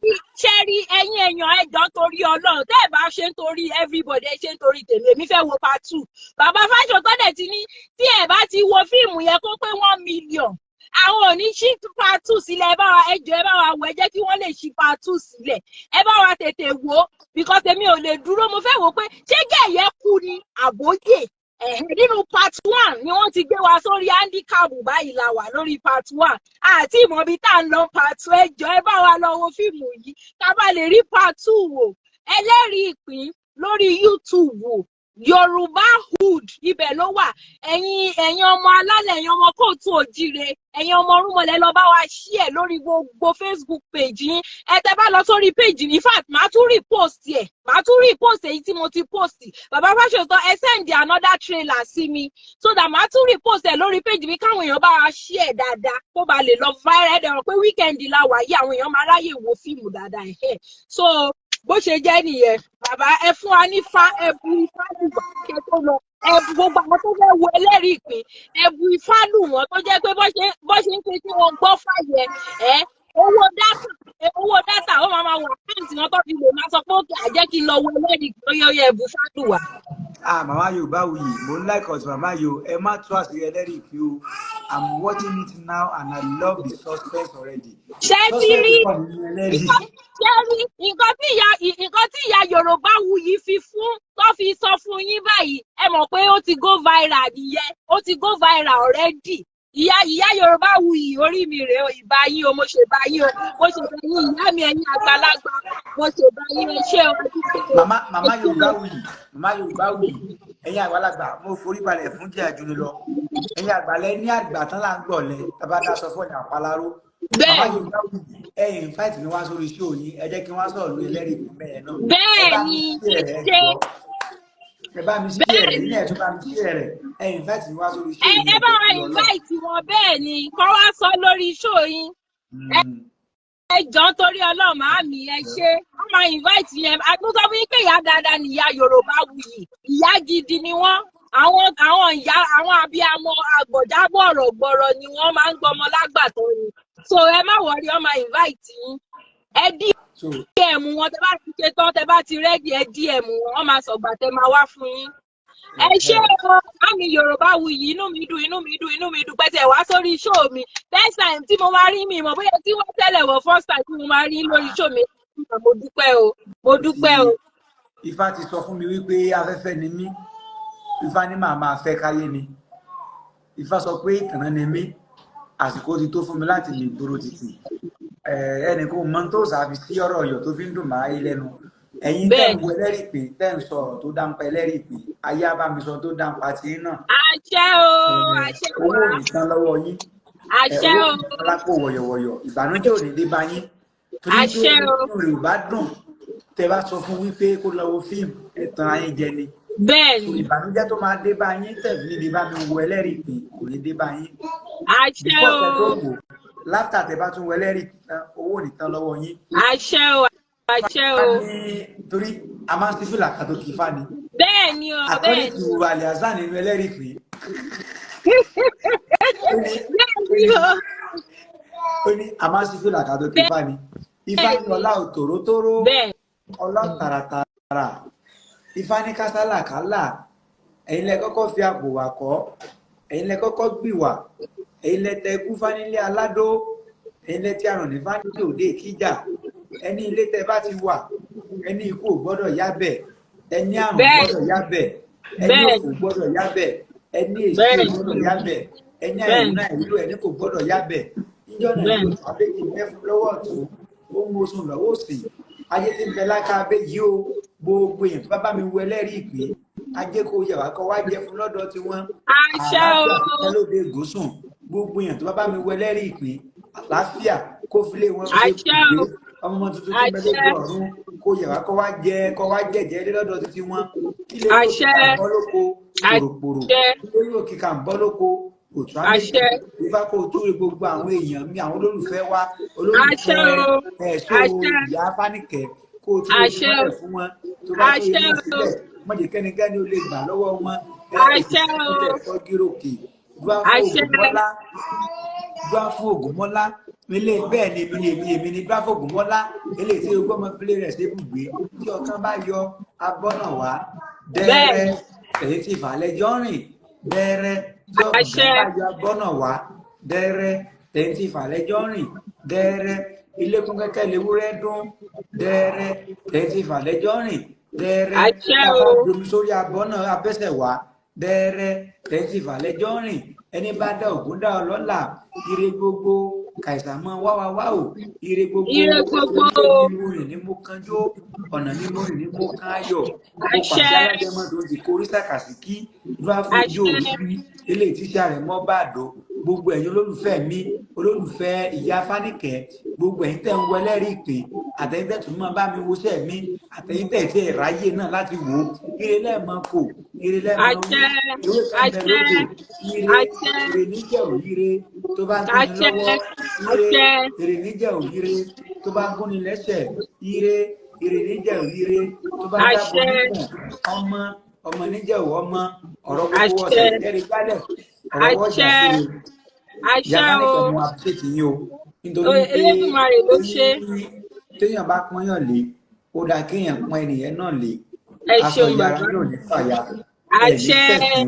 pé Ṣẹ́rí, ẹ̀yin èèyàn, ẹjọ́, torí Ọlọ́run, tẹ́ ẹ̀ bá ṣe ń torí everybody, ẹ ṣe ń torí tèmi. Èmi fẹ́ wo part two. Bàbá Fáṣọtọ́ dẹ̀ ti ní tí ẹ̀ bá ti wo fíìmù yẹn kó pé 1 million, àwọn ò ní ṣí part two sílẹ̀. Ẹ bá wa, ẹjọ́, ẹ bá wa wò. Ẹ jẹ́ kí wọ́n lè ṣí part two sílẹ̀. Ẹ bá wa tètè wò ó, because èmi ò lè dúró. Mo fẹ́ wò ó pé ṣé gẹ̀yẹ́ kú ni àbóyè. Ẹ̀hẹ́, nínú part one ni wọ́n ti gbé wa sórí handicap báyìí, la wà lórí part one àti ìmọ̀ ibi tá à ń lọ part two. Ẹjọ́, ẹ bá wa lọ wo fíìmù yìí ká bá lè rí part two wò. Ẹlẹ́rìí Ìpín lórí YouTube, Yorùbá Hood, ibẹ̀ ló wà. Ẹ̀yin ọmọ alálẹ̀, ẹ̀yin ọmọ káàárọ̀ oòjíire, ẹ̀yin ọmọ orúnmọlẹ̀, lọ bá wa share lórí gbogbo Facebook page yín. Ẹ tẹ́ bá lọ sórí page, in fact, màá tún repost ẹ̀, màá tún repost èyí tí mo ti post. Bàbá Fáṣọtọ, ẹ send another trailer sí mi so that màá tún repost ẹ̀ lórí page mi, káwọn èèyàn bá wa share dáadáa kó ba lè lọ viral. Ẹ̀ dẹ̀ rọ̀ pé weekend la wà yìí, àwọn èèyàn máa ráyè wo fíìmù dáadáa ẹ̀. So bó ṣe jẹ́ nìyẹn. Bàbá, ẹ fún wa ní fá, ẹ bu ifá lù wá kẹ́ tó lọ. Ẹ bu gbogbo àwọn tó fẹ́ wo Ẹlẹ́rìí Ìpín, ẹ bu ifá lù wọ́n, tó jẹ́ pé bó ṣe ń pé kí wọ́n gbọ́ fàyẹ ẹ, owó data ó máa máa wà account wọn tó fi lè máa sọ pé okay, àjẹ́ kí n lọ wo Ẹlẹ́rìí Ìpín. Ó yẹ, ó yẹ, ẹ bu ifá lù wá. Ah, màmá Yorùbá Wuyì, mo ń like ọ̀sìn màmá yìí o. Ẹ má tú àṣírí Ẹlẹ́rìí Ìpín o. I'm watching it now and I love the suspense already. Ṣé ti Suspense rí pọ̀ nínú Ẹlẹ́rìí. Ṣé rí nǹkan tí ìyá Yorùbá Wuyì fi fún tó fi sọ fún yín báyìí? Ẹ mọ̀ pé ó ti go viral nìyẹn, ó ti go viral already. Ìyá Yorùbá Wuyì, orí mi rèé o. Ìbá yín o, mo ṣe bá yín o, mo ṣe bá yín, ìyá mi. Ẹ̀yin àgbàlagbà, mo ṣe bá yín. Ẹ ṣé o, ẹ dúpẹ́ o. Màmá, màmá Ẹ ṣé Yorùbá o. Wuyì, màmá Yorùbá Wuyì, ẹ̀yin àgbàlagbà, mo forí balẹ̀ fún jẹ́ àjùlọ lọ. Ẹ̀yin àgbàlẹ̀ ní àgbà tán là ń gbọ̀lẹ̀ tàbá dá sọ fún ọ̀nà àpaláró. Màmá Yorùbá Wuyì, ẹ invite mi wá sórí show yín. Ẹ jẹ́ kí wọ́n sọ̀rọ̀ lórí Ẹlẹ́rìí Ìpín bẹ́ẹ̀ náà. Ẹ bá mi Bẹ́ẹ̀ ni. share rẹ̀, ẹ Ṣe jọ̀ọ́. Ẹ bá mi share rẹ̀, Bẹ́ẹ̀ nílẹ̀ tó bá mi share rẹ̀. Ẹ invite mi wá sórí show ẹ yín, ẹ ẹ bá jọ̀ọ́ wa torí Ọlọ́run. invite wọn. Bẹ́ẹ̀ ni, kọ́ wá sọ lórí show yín. Ẹ jọ̀ọ́, torí Ọlọ́run, màámi, ẹ ṣé. Wọ́n máa invite yẹn. Àtúntò fún yín pé ìyá dáadáa ni ìyá Yorùbá Wuyì, ìyá gidi ni wọ́n. Àwọn ìyá, àwọn abiyamọ àgbọ̀jábọ̀ ọ̀rọ̀ gbọ̀rọ̀ ni wọ́n, máa ń gbọmọ lágbàtọ́ ni. So ẹ má worry, wọ́n máa invite yín. Ẹ So DM wọn. Tẹ bá ti ṣe tán, tẹ bá ti ready, ẹ DM wọn, wọ́n máa sọ̀gbà tẹ máa wá fún yín. Ẹ ṣé o, màámi Yorùbá Wuyì. Inú mi dùn, inú mi dùn, inú mi dùn pẹ́tẹ́ wá sórí show mi. First time tí mo máa rí mi mọ̀ bóyá tí wọ́n tẹ́lẹ̀ wọ̀, first time tí mo máa rí lórí show mi. Mo dúpẹ́ o, mo dúpẹ́ o. Ifá ti sọ fún mi wípé afẹ́fẹ́ ni mí. Ifá ní màá máa fẹ́ káyé ni. Ifá sọ pé ìtànná ni mí, àsìkò ti tó fún mi láti lè gbòòrò títì. Ẹnì kò mọ tó sàfi sí ọ̀rọ̀ Ọ̀yọ́ tó fi ń dùn máa yé lẹ́nu. Ẹ̀yin tẹ́ ń wo Ẹlẹ́rìí Ìpín, tẹ́ ń sọ ọ̀rọ̀ tó dáńpa Ẹlẹ́rìí Ìpín, ayé á bá mi sọ tó dáńpa tí náà. Àṣẹ o, àṣẹ. Owó Wá ò ní tán lọ́wọ́ yín. Àṣẹ Owó o. ò ní tán lápò wọ̀yọ̀wọ̀yọ̀. Ìbànújẹ́ ò ní dé bá yín torí pé Àṣẹ o. inú rẹ̀ ò bá dùn tẹ́ bá sọ fún wípé kó lọ wo fíìmù, ẹ̀tàn ayé jẹ ni. Bẹ́ẹ̀ So ni. ìbànújẹ́ tó máa dé bá yín tẹ̀lé ní bá mi wo Ẹlẹ́rìí Ìpín kò ní dé bá yín. Àṣẹ Before o. tẹ́ tó wò, láfítà tẹ́ bá tún wo Ẹlẹ́rìí Ìpín tán, owó ò ní tán lọ́wọ́ yín. Àṣẹ o, àṣẹ Ká o. ní torí a máa ń sí fìlà kan tó kì í fà ni. Bẹ́ẹ̀ ni o, bẹ́ẹ̀ According ni. to Alihasan nínú Ẹlẹ́rìí Ìpín, ó ní Bẹ́ẹ̀ ó ni ní o. ó ní a máa ń sí fìlà kan tó kì í fà ni. Ifá Bẹ́ẹ̀ ní ni. ọlá òtòrótóró, Bẹ́ẹ̀ ọlá tààràtààrà. Ifá ní kásálà kálà. Ẹ̀yin lẹ kọ́kọ́ fi àpò wà kọ́, ẹ̀yin lẹ kọ́kọ́ gbìwà, ẹ̀yin lẹ tẹ ikú fánílé aládó, ẹ̀yin lẹ tí àrùn ní fánílé òde ìkíjà. Ẹni ilé tẹ bá ti wà, ẹni ikú ò gbọ́dọ̀ yábẹ̀, ẹni àrùn gbọ́dọ̀ yábẹ̀, ẹni òfò gbọ́dọ̀ yábẹ̀, ẹni èsì ò gbọ́dọ̀ yábẹ̀, ẹni àìrúnà ìlú ẹni kò gbọ́dọ̀ yábẹ̀. Níjọ́ náà ní oṣù abéjì mẹ́fún lọ́wọ́ ọ̀tún, ó mú oṣù lọ́wọ́ òsì. Ajé tí ń bẹ láká abé yìí o, gbogbo èèyàn tó bá bá mi wo ẹlẹ́rìí ìpín, ajé kò yẹ wá kọ́ wá jẹ fún lọ́dọ̀ tiwọn. Àṣẹ o. Àlàáfíà ti tẹ́ lóde gòsùn. Gbogbo èèyàn tó bá bá mi wo ẹlẹ́rìí ìpín, àlàáfíà kó filé wọn ṣe Àṣẹ o. ibùgbé. Ọmọ tuntun tí ń bẹ Àṣẹ. lóde ọ̀run kó yẹ wá kọ́ wá jẹ, kọ́ wá jẹ̀jẹ̀ lé lọ́dọ̀ títí wọn. Kílé yóò Àṣẹ. kíkà ń bọ́ lóko pòròpòrò. Àṣẹ. Kílé yóò kíkà ń bọ́ lóko òtún á méjì. Àṣẹ. Ifá kó o túre gbogbo àwọn èèyàn mi, àwọn olólùfẹ́ wa, Àṣẹ olólùfẹ́ o. ẹ̀ṣọ́ Àṣẹ. ìyá Fáníkẹ́, kó o túre Àṣẹ. mọ́lẹ̀ fún wọn. Tó bá tó Àṣẹ iná o. sílẹ̀, mọ̀jẹ̀ kẹ́nikẹ́ni ó lè gbà lọ́wọ́ wọn. Àṣẹ o. Ìtẹ̀ fọ́gíròkè. Dúá fún Àṣẹ. Ògúnmọ́lá. Dúá fún Ògúnmọ́lá. Ilé bẹ́ẹ̀ ni èmi ni èmi èmi ni dúá fún Ògúnmọ́lá. Eléyìí tí ogún ọmọ filé rẹ̀ ṣe bùgbé. Tí ọ̀kan bá yọ abọ́nà wá. Dẹ́rẹ́ èyí tí ìfàlẹ́ jọ rìn. Dẹ́rẹ́ tí ọ̀gá Àṣẹ. bá yọ abọ́nà wá. Dẹ́rẹ́ èyí tí ìfàlẹ́ jọ rìn. Dẹ́rẹ́ ilé kún kẹ́kẹ́ lewúrẹ́ dún. Dẹ́rẹ́ èyí tí ìfàlẹ́ jọ rìn. Dẹ́rẹ́ Àṣẹ bàbá o. domi sórí abọ́nà abẹ́sẹ̀ wá. Dẹ́rẹ́ èyí tí ìfàlẹ́ jọ rìn. Ẹni bá dá ògùn dá ọlọ́lá. Ire gbogbo kàìsà mọ́ wá wá wá o. Ire gbogbo Ire gbogbo. ilé ni mo rìn ní mo kanjó, ọ̀nà ni mo rìn ní mo kan ayọ̀. Mo Àṣẹ. pàṣẹ alágẹmọ tó ti korí sàkàsìkí. Dúrà fún ojú Àṣẹ. òbí eléyìí tíṣà rẹ̀ mọ́ bá àdó. Gbogbo ẹ̀yin olólùfẹ́ mi, olólùfẹ́ ìyá Fáníkẹ́, gbogbo ẹ̀yin tẹ̀ ń wọ ẹlẹ́rìí ìpín, àtẹ̀yin tẹ̀ tún máa bá mi woṣẹ́ mi, àtẹ̀yin tẹ̀ tí ẹ̀ ráyè náà láti wò ó. Ire lẹ́ẹ̀mọ kò, ire lẹ́ẹ̀mọ wí, Àṣẹ. ewé kan bẹ Àṣẹ. lódò, ire, Àṣẹ. ire níjẹ̀ òyire tó bá gúnni Àṣẹ. lọ́wọ́, ire, Àṣẹ. ire níjẹ̀ òyire tó bá gúnni lẹ́sẹ̀, ire, ire níjẹ̀ òyire tó bá dábọ̀ Àṣẹ. níkùn, ọmọ, ọmọ níjẹ̀ ò ọmọ, ọ̀rọ̀ gbogbo Àṣẹ. ọ̀sẹ̀ jẹ́rìí gbálẹ̀, ọ̀rọ̀ wọ́jà Àṣẹ. síre. Ìyá Àṣẹ Fáníkẹ́ o. mo appreciate yín o, nítorí pé Elédùmarè ló ṣe. téèyàn bá pọ́nyàn lé, ó dáa kéèyàn pọ́n ẹnìyẹn náà lé. Ẹ Aṣọ ṣeun ìyára bàbá. yóò ní fàya, ẹ̀ ní Àṣẹ. tẹ̀sí,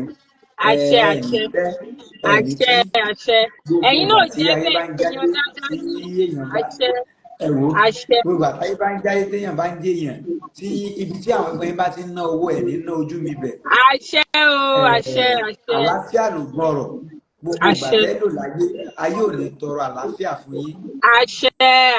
Àṣẹ. ẹ̀ ní Àṣẹ. tẹ́, ẹ̀ ní Àṣẹ. tí. Àṣẹ. Gbogbo Ẹ̀yin ìgbà náà tí jẹ́ ayé bẹ́ẹ̀ bá ń èèyàn jáyé, dáadáa tí ní. èèyàn bá Àṣẹ. ẹ wò ó, Àṣẹ. gbogbo ìgbà táyé bá ń jáyé, téèyàn bá ń jèèyàn, tí ibi tí àwọn ẹgbẹ́ yín bá ti ń ná owó ẹ̀ ní ná ojú mi bẹ̀. Àṣẹ o. Àṣẹ. Àṣẹ. Àlàáfíà ló gbọ́rọ̀. Gbogbo ìgbà Àṣẹ. tẹ́ lò láyé, ayé ò ní tọrọ àlàáfíà fún yín. Àṣẹ.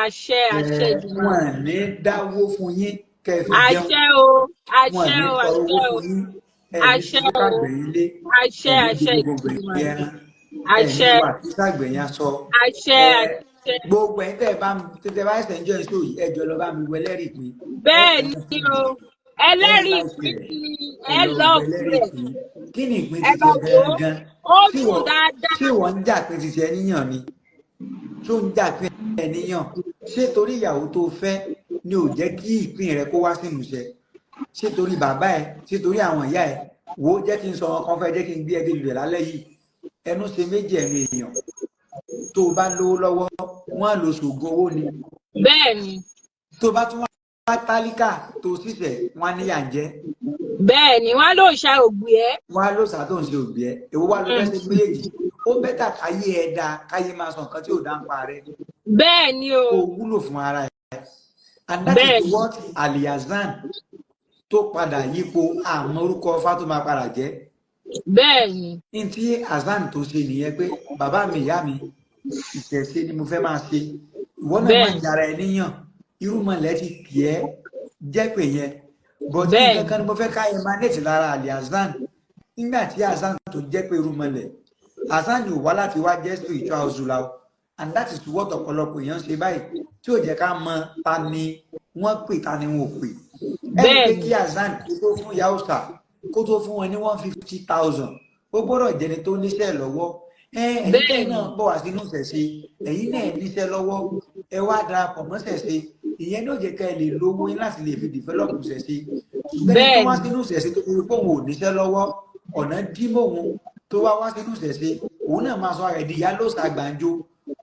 Àṣẹ. Àṣẹ Èdùmàrè. Wọn ní dáwó fún yín kẹ́ ẹ fi jẹun. Àṣẹ o. Wọn Àṣẹ ní o. tọrọ owó Àṣẹ o. fún yín. Ẹ ní Àṣẹ fi o. kágbẹ̀yìn lé, Àṣẹ. ẹ ní Àṣẹ gbogbo gbẹ̀yìn Èdùmàrè. ẹran, ẹ ní Àṣẹ. wà sísàgbẹ̀yìn aṣọ. Àṣẹ. Ẹ Àṣẹ. gbogbo ẹ̀yin tẹ́ ẹ bá tẹ́ bá ẹsẹ̀ ń jọ iṣẹ́ yìí, ẹ jọ lọ bá mi wọ ẹlẹ́rìí ìpín. Ẹ Bẹ́ẹ̀ tẹ̀ ni o. ẹ Ẹlẹ́rìí láìpẹ́ ìpín rẹ̀, ni ẹ ẹ lọ wọ lọ́ọ̀fù ẹlẹ́rìí rẹ̀. ìpín. Kí ni ìpín Ẹ ti bá tiẹ̀ wò ó. gangan? Ó Ṣé dùn wọ́n dáadáa. ṣé wọ́n ń jà pé ti tiẹ̀ níyàn ni? Tó ń jà pé ẹ níyàn? Ṣé torí ìyàwó tó fẹ́ ni ò jẹ́ kí ìpín rẹ kó wá sí ìmúṣẹ? Ṣé torí bàbá ẹ? Ṣé torí àwọn ìyá ẹ? Wò ó, jẹ́ kí n sọ ọkàn fẹ́, jẹ́ kí n gbé ẹ débi rẹ̀ lálẹ́ yìí. Ẹnu ṣe méjì ẹnu èèyàn. Tó o bá lówó lọ́wọ́, wọ́n á lo ṣògùn owó ni. Bẹ́ẹ̀ ni. Tó o bá tún wá tálíkà tó ṣiṣẹ́, wọ́n á níyà ń jẹ́. Bẹ́ẹ̀ ni. Wọ́n á lò ṣa ògbì ẹ́. Wọ́n á lò sá tó ń ṣe òbí ẹ. Èwo wá ló fẹ́ ṣe méjèèjì? Ó bẹ́tà káyé ẹ dáa, káyé máa sọ nǹkan tí ò dá ń pa rẹ. Bẹ́ẹ̀ ni o. Kó o wúlò fún ara ẹ. And that Bẹ́ẹ̀ is ni. what Aliyazan tó padà yípo àmọ́ orúkọ Ifá tó máa padà jẹ́. Bẹ́ẹ̀ ni. Ní tí Azan tó ṣe nìyẹn pé bàbá mi, ìyá mi, ìṣẹ̀ṣe ni mo fẹ́ máa ṣe. Ìwọ náà má Bẹ́ẹ̀ ni. jara ẹ níyàn. Irúnmọlẹ̀ ti kì ẹ́ jẹ́ pé yẹn. But Bẹ́ẹ̀ nǹkan ni. kan ni mo fẹ́ ká emanate lára Aliyazan. Nígbà tí Azan tó jẹ́ pé irúnmọlẹ̀, Azan yóò wá láti wá jẹ́ spiritual hustler o. And that is what ọ̀pọ̀lọpọ̀ èèyàn ṣe báyìí tí ò jẹ́ ká mọ ta ni wọ́n pè ta ni wọn ò pè. Ẹ rí i Bẹ́ẹ̀ pé ni. kí Azan kó tó fún ìyá òòṣà, kó tó fún wọn ní 150,000, ó gbọ́dọ̀ jẹni tó níṣẹ́ lọ́wọ́. Ẹ̀yin tẹ́ Bẹ́ẹ̀ ni. náà bọ̀ wá sínú ìṣẹ̀ṣe, ẹ̀yin náà níṣẹ́ lọ́wọ́, ẹ wá darapọ̀ mọ́ ìṣẹ̀ṣe. Ìyẹn ló jẹ́ ká ẹ lè lówó yín láti lè fi develop ìṣẹ̀ṣe. Ṣùgbọ́n ẹni tó Bẹ́ẹ̀ wá ni. sínú ìṣẹ̀ṣe tó fi rí pé òun ò níṣẹ́ lọ́wọ́, ọ̀nà dí mọ́ òun tó wá wá sínú ìṣẹ̀ṣe, òun náà máa sọ ara ẹ̀ di ìyá lóòṣà gbàǹjo,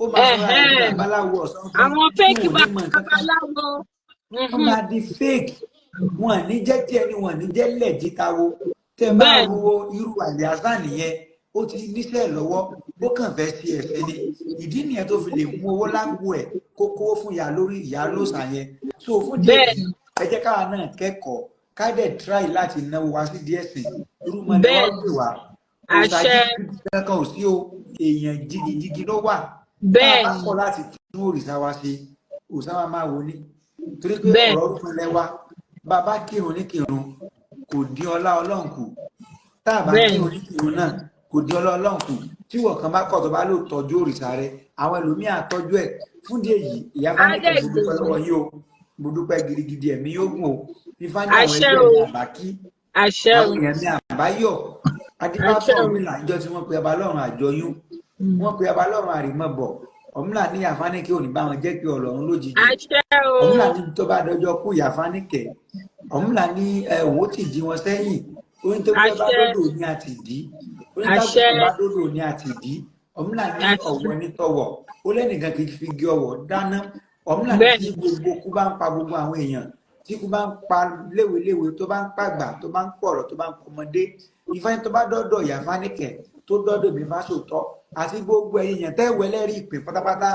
ó máa sọ ara ẹ̀ di Ẹ̀hẹ́n. babaláwo ọ̀sán fún Àwọn tí fake wọn ò ní mọ nǹkan kan. babaláwo. Wọ́n máa di fake. Wọn ní jẹ́ díẹ̀ ni, wọn ní jẹ́ lẹ̀jítawo. Tẹ́ bá wo irú àlìásà nìyẹn, ó ti níṣẹ́ lọ́wọ́, ó kàn fẹ́ ṣe ẹ̀sìn ni. Ìdí nìyẹn tó fi lè mú owó lápò ẹ̀ kó kówó fún ìyá lórí ìyá lóòsà yẹn. So fún díẹ̀ yìí, ẹ jẹ́ káwa náà kẹ́kọ̀ọ́, ká dẹ̀ try láti náwó wá sí díẹ̀ sìn. Irúmọlẹ̀ wá pè wá, òòṣà jìgìjìgì kankan ò sí o, èèyàn jìgìjìgì ló wà. Tá a bá kọ̀ láti tún òrìṣà wa ṣe, òòṣà wa máa wò ní, torí pé ọ̀rọ̀ orúkọlẹ̀ wa, bàbá kírun ní kírun kò dín ọlá Ọlọ́run kù. Tá a bá kírun ní kírun náà kò dín ọlá Ọlọ́run kù. Tí wọ́n kan bá kọ̀ tó bá lò tọ́jú òrìṣà rẹ, àwọn ẹlòmíà tọ́jú ẹ̀. Fún díẹ̀ yìí, ìyá Fáníkẹ́, mo dúpẹ́ lọ́wọ́ yín o, mo dúpẹ́ gidigidi. Ẹ̀mí yóò gùn o. Ifá ní àwọn ẹgbẹ́ mi àbá kí àwọn èèyàn mi àbáyọ̀ adébáfọ̀ Ọ̀rúnmìlà. Ìjọ tí wọ́n pe abalọ́run àjọyún, wọ́n pe abalọ́run àrìmọ́bọ̀. Ọ̀rúnmìlà ní ìyá Fáníkẹ́ ò ní bá wọn jẹ́ pé Ọlọ́run lójijì. Ọ̀rúnmìlà ní tó bá dọjọ́ kú ìyá Fáníkẹ́, Ọ̀rúnmìlà ní òun ó ti jí wọn sẹ́yìn. Oní tó bá dódò ní àtìdí, oní tó bá dódò ní àtìdí. Ọ̀rúnmìlà ní ọ̀wọ́ ní tọ̀wọ̀, ó lẹ́nìkan kì í fi gé ọwọ́ dáná. Ọ̀rúnmìlà ní tí gbogbo kú bá ń pa gbogbo àwọn èèyàn, tí kú bá ń pa léweléwe, tó bá ń pàgbà, tó bá ń pọ̀rọ̀, tó bá ń pọmọdé, Ifá tó bá dọ́dọ̀ ìyá Fáníkẹ́, tó dọ́dọ̀ mi Fáṣòótọ́ àti gbogbo ẹ̀yin èèyàn tẹ́ wẹlẹ́rìí ìpè pátápátá,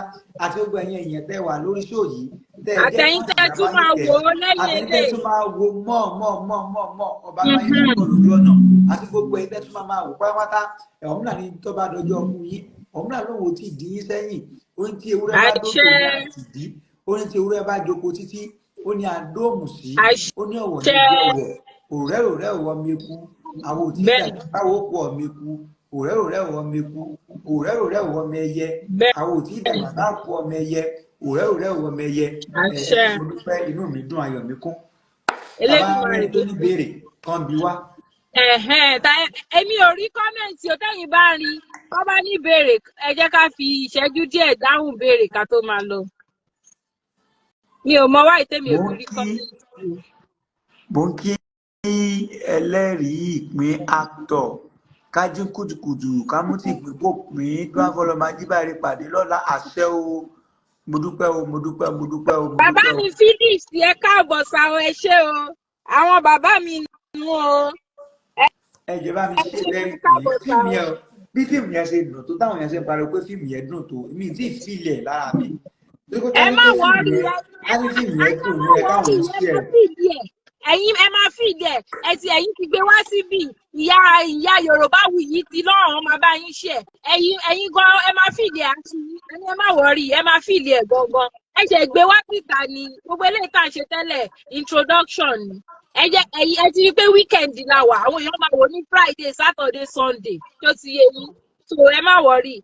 àti gbogbo ẹ̀yin èèyàn tẹ́ wà lórí show yìí, tẹ́ jẹ́ àtẹ̀yin tẹ́ tún máa wò ó lẹ́yìn àtẹ̀yin tẹ́ eléyìí. Tún máa wo mọ́ mọ́ mọ́ mọ́ mọ́ ọba máa yín pọ̀ lójú ọ̀nà, àti gbogbo ẹ̀yin tẹ́ tún máa máa wò pátápátá, Ọ̀rúnmìlà ní tó bá dọjọ́ ọkùn yín, Ọ̀rúnmìlà lóun ò tí ì dín yín sẹ́yìn. Ó ní tí ewúrẹ́ bá dódò ní àtìdí, ó ní tí ewúrẹ́ bá jókòó títí, ó ní àdóòmù sí, ó ní ọ̀wọ̀ ní ọ̀wọ̀ òrẹ́ òwò mi eku àwọn òtí ìdàgbà báwo kú ọmọ eku òrẹ́ òrẹ́ òwò mi eku òrẹ́ òrẹ́ òwò mi ẹyẹ àwọn òtí ìdàgbà bá kú ọmọ ẹyẹ òrẹ́ òrẹ́ òwò mi ẹyẹ. Ẹ mo dúpẹ́, inú mi dùn, ayọ̀ mi kún. Bàbá rẹ tó ní béèrè kan bí wá. Èmi ò rí comment o. Tẹ́yìn bá ń rí, wọ́n bá ní ìbéèrè, ẹ jẹ́ ká fi ìṣẹ́jú díẹ̀ dáhùn béèrè ká tó máa lọ. Mi ò mọ wáyé tèmi ò fi rí comment o. Mo ń kí ẹlẹ́rìí ìpín actor kájí kùtùkùtù kámútì ìpín kò pín dúnàfọlọmọ ajíbáre pàdé lọ́la. Àṣẹ o, mo dúpẹ́ o, mo dúpẹ́, mo dúpẹ́ o, mo Bàbá dúpẹ́ o. mi Felix, ẹ káàbọ̀ sa o, ẹ ṣé o, àwọn bàbá mi nù o. Ẹ jẹ́ bá mi Ẹ ṣe ṣé, ẹlẹ́rìí káàbọ̀ ìpín sa fíìmù o. yẹn o. Bí fíìmù yẹn ṣe dùn tó, táwọn yẹn ṣe ń pariwo pé fíìmù yẹn dùn tó, mi ì tí ì fílẹ̀ lára mi. Torí pé Ẹ ká ní má pé fíìmù worry. yẹn, ká ní fíìmù yẹn dùn ní Ẹ ẹ má káwọn worry. ń Ẹ ṣe má ẹ. fìdí ẹ, ẹ̀yin ẹ máa fìdí ẹ, ẹ ti ẹ̀yin ti gbé wá síbí. Ìyá ìyá Yorùbá Wuyì ti lọ́rùn máa bá yín ṣe ẹ. Ẹ̀yin gan, ẹ máa fìdí ẹ àti ẹ̀yin, ẹ má worry, ẹ máa fìdí ẹ gangan. Ẹ ṣe gbé wá síta ni. Gbogbo eléyìí tá à ń ṣe tẹ́lẹ̀, introduction ni. Ẹ jẹ́ ẹ̀yin ẹ ti rí pé weekend la wà, àwọn èèyàn máa wò ní Friday, Saturday, Sunday, tó ti yé yín. So ẹ má worry,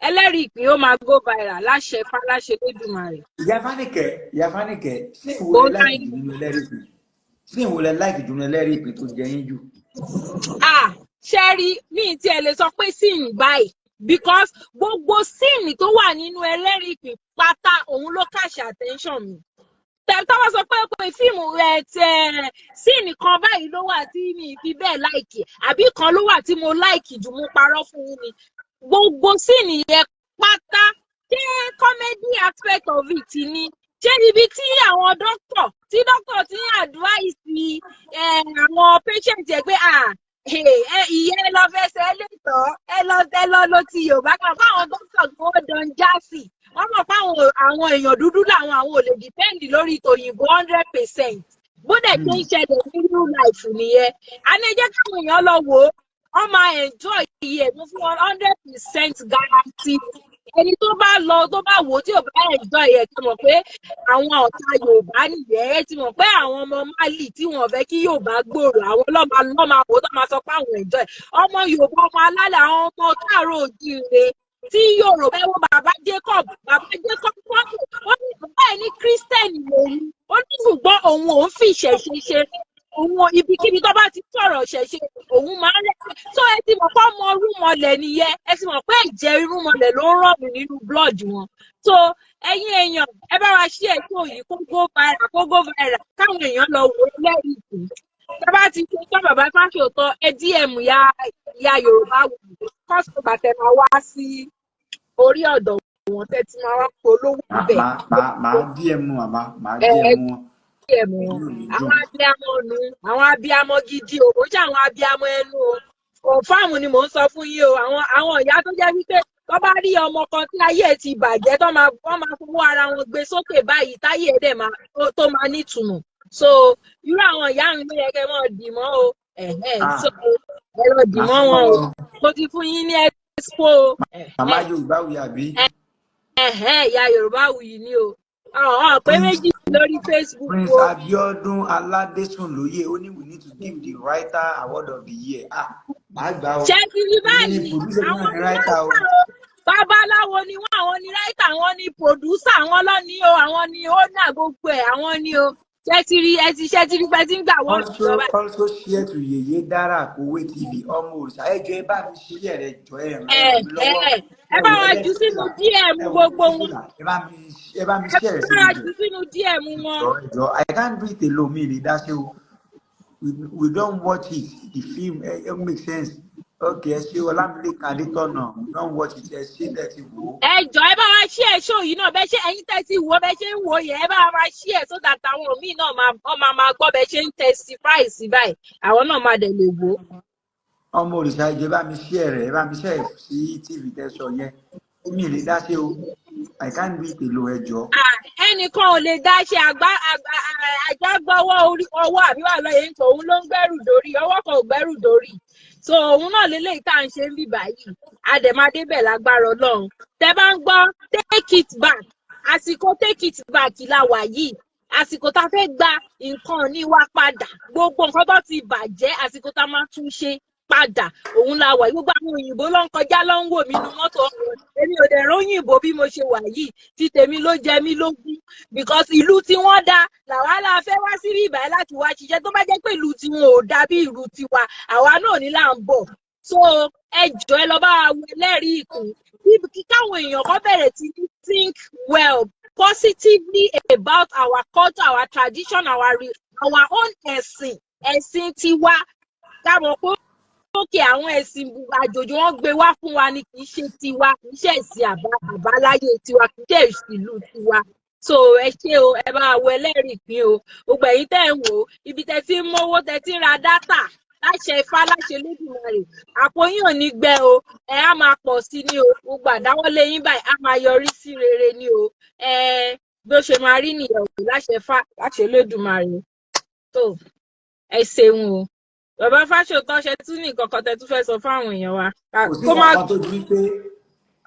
ẹlẹ́rìí ìpín ó máa go viral láṣẹ fáláṣẹ lójúmọ́. Ìyá Fáníkẹ́, ìyá Fáníkẹ́, ṣé ìwọ Ó lẹ dá like yín. jù nínú ẹlẹ́rìí ìpín? Ṣé ìwọ lẹ like jù nínú ẹlẹ́rìí ìpín tó jẹ yín jù? Ah, ṣẹ́rí mi tí ẹ lè sọ pé scene báyìí, because gbogbo scene tó wà nínú ẹlẹ́rìí ìpín pátá, òun ló catch attention mi. Tẹ́ bá sọ pé fíìmù rẹ tẹ scene kan báyìí ló wà tí mi fi bẹ́ẹ̀ like, àbí kan ló wà tí mo like jù, mo parọ́ fún yín ni. Gbogbo scene yẹn pátá, ṣé comedy aspect of it ni, ṣé ibi tí àwọn doctor tí doctor ti ń advice àwọn patient yẹn pé, ah, ìyẹn ẹ lọ fẹsẹ̀ lè tọ́, ẹ lọ lo ti Yorùbá kan fáwọn doctor tó dán jásì, wọ́n mọ̀ pé àwọn èèyàn dúdú làwọn, àwọn ò lè depend lórí tòyìnbó 100%. Bó dẹ̀ ṣe ń ṣẹlẹ̀ ní real life nìyẹn. Àní ẹ jẹ́ káwọn èèyàn lọ wò ó, wọ́n máa enjoy iye mú fún wọn, 100% guarantee. Ẹni tó bá lọ, tó bá wò ó, tí ò bá enjoy ẹ̀, ti mọ̀ pé àwọn ọ̀tá Yorùbá nìyẹn. Ẹ ti mọ̀ pé àwọn ọmọ Mali tí wọ́n fẹ́ kí Yorùbá gbòòrò, àwọn lọ́mọ lọ́mọ wò ó tó máa sọ pé àwọn enjoy. Ọmọ Yorùbá, ọmọ alálẹ̀, àwọn ọmọ káàárọ̀ oòjíire tí Yorùbá, ẹ wo bàbá Jacob, bàbá Jacob, wọ́n ní bàbá ẹ̀ ní Christian lòun, ó ní ṣùgbọ́n òun ò ń fi ìṣẹ̀ṣe ṣe òun. Ibikíbi tó bá ti sọ̀rọ̀ ṣẹ̀ṣe, òun máa ń rẹ̀. Tó ẹ ti mọ̀ pé ọmọ irúnmọlẹ̀ nìyẹn, ẹ ti mọ̀ pé ẹ̀jẹ̀ irúnmọlẹ̀ ló ń rọ̀mù nínú blood wọn. So ẹ̀yin èèyàn, ẹ bá wa ṣí ètò yìí kó go viral, kó go viral, káwọn èèyàn lọ wò ó lẹ́yìn ìsìn. Tẹ́ bá ti ṣe tán, bàbá Fáṣòótọ́, ẹ DM ya ìyá Yorùbá Wuyì kọ́sọ̀gbà tẹ máa wá sí orí ọ̀dọ̀ wọn, tẹ́ ti máa wá polówó bẹ̀. Màá DM màmá, màá DM wọn. DM wọn. Inú mi Àwọn dùn. abiyamọ nu, àwọn abiyamọ gidi o, kò ṣe àwọn abiyamọ ẹnu o. Confirm ni mò ń sọ fún yín o. Àwọn ìyá tó jẹ́ wípé tó bá rí ọmọ kan tí ayé ẹ̀ ti bàjẹ́, tó máa wọ́n máa fowó ara wọn gbé sókè báyìí, táyé ẹ̀ dẹ̀ máa tó máa nítumọ̀. So irú àwọn ìyá mi ló yẹ kẹ́ mọ́ dì mọ́ o. Ẹ̀hẹ́n, Ah, so ẹ lọ dì màá mọ́ fún wọn o. wọn. Mo ti fún yín ní expo o. Màmá Ẹ̀hẹ́n. Yorùbá wí àbí? Ẹ̀hẹ́n, ìyá Yorùbá wuyì ni o. Ọ̀hún pé Prince méjì lórí Facebook Prince o. Abiodun Aladesunloye ó ní, "We need to give the writer award of the year." Ah, màá gbà o. Ṣé ti rí Èmi ni báyìí? producer náà Àwọn ní ní writer o. writer o. Babaláwo ni wọ́n, àwọn ní writer, àwọn ní producer, àwọn lọ́ní o, àwọn ní owner gbogbo ẹ̀, àwọn ní o. Ṣé ti rí ẹ ti ṣé ti rí pé tí ń gbà wọ́ọ̀dù Also lọ báyìí? also share to Yeye Dara Kowe TV. Ọmọ òrìṣà, ẹ jọ̀ọ́, ẹ bá mi share rẹ jọ, ẹ ràn Ẹ ẹ ràn mí lọ́wọ́. ẹ ẹ Ẹ bá wò wa jù ẹlẹ́rìí sínú fìlà DM ẹ wò gbogbo ẹlẹ́rìí wọn. fìlà, ẹ bá mi Ẹ share bá síbi wa jù. jù sínú DM wọn. Jọ, ẹ jọ̀ọ́, I can't do it alone, mi lè dá sí o. We don't watch it, the film ẹ ẹ make sense. Okay, ẹ ṣé, Ọlámilékan Adétọ̀nà, we don't watch it. Ẹ ṣé tẹ́ ti wò ó. Ẹ jọ̀ọ́, ẹ bá wa share show yìí náà. Bẹ́ẹ̀ ṣe ẹ̀yin tẹ́ ti wò ó, bẹ́ẹ̀ ṣe ń wò ó yẹn, ẹ bá wa share so that àwọn míì náà máa wọ́n máa gbọ́ bẹ́ẹ̀ ṣe ń testify sí báyìí, àwọn náà máa dẹ̀ lè wò ó. Ọmọ òrìṣà, ẹ jọ̀ọ́, ẹ bá mi share rẹ̀, ẹ bá mi share sí TV tẹ́ sọ yẹn. Mi lè dá sí o, I can't do it alone, ẹ jọ̀ọ́. Ah, ẹnìkan ò lè dá ṣe. Àgbá àjá gbọ́wọ́ orí ọwọ́ àbí wà lọ́yẹ̀ nǹkan, òun ló ń gbẹ́rù dórí, ọwọ́ kan ò gbẹ́rù dórí. So òun náà lélẹ́yìí tá à ń ṣe ń bì báyìí, àdèmádébẹ̀ lágbára Ọlọ́run. Tẹ bá ń gbọ́ take it back, àsìkò take it back la wà yìí, àsìkò tá a fẹ́ gba nǹkan ní wa padà, gbogbo nǹkan tó ti bàjẹ́, àsìkò tá a máa tún ṣe padà òun la wà yìí. Gbogbo àwọn òyìnbó ló ń kọjá, ló ń wò mí nu mọ́tò. Èmi ò dẹ̀ róyìnbó bí mo ṣe wà yìí, tí tèmi ló jẹ mí lógún, because ìlú tí wọ́n dá làwa la fẹ́ wá sí ìbàyẹ̀ láti wá ṣiṣẹ́. Tó bá jẹ́ pé ìlú tí wọn ò dá bí ìlú tiwa, àwa náà ní là ń bọ̀. So ẹ jọ̀ọ́, ẹ lọ bá wa wo ẹlẹ́rìí ìpín, kí káwọn èèyàn kan bẹ̀rẹ̀ sí ní think well, positively about our culture, our tradition, our own ẹ̀sìn, ẹ̀sìn tiwa. Ká mọ̀ pé òkè àwọn ẹ̀sìn àjòjì wọn gbé wá fún wa ni, kì í ṣe tiwa, kì í ṣe ẹ̀sìn àbáláyé tiwa, kì í ṣe ìlú tiwa. So ẹ ṣé o, ẹ bá wo ẹlẹ́rìí ìpín o. Gbogbo ẹ̀yin tẹ́ ń wò ó, ibi tẹ́ ti ń mówó, tẹ́ ti ń ra data, láṣẹ Ifá, láṣẹ Olódùmarè, àpò yín ò ní gbẹ o, ẹ á máa pọ̀ sí ní o. Gbogbo àdáwọ́lé yín báyìí á máa yọrí sí rere ní o. Ẹ bí ó ṣe máa rí nìyẹn o, láṣẹ Ifá, láṣẹ Olódùmarè. Tó ẹ ṣeun o, bàbá Fáṣọtọ, ṣe tún ní nǹkan kan tẹ́ tún fẹ́ sọ fáwọn èèyàn wa? Kò sí Kó má nǹkan tó ju wípé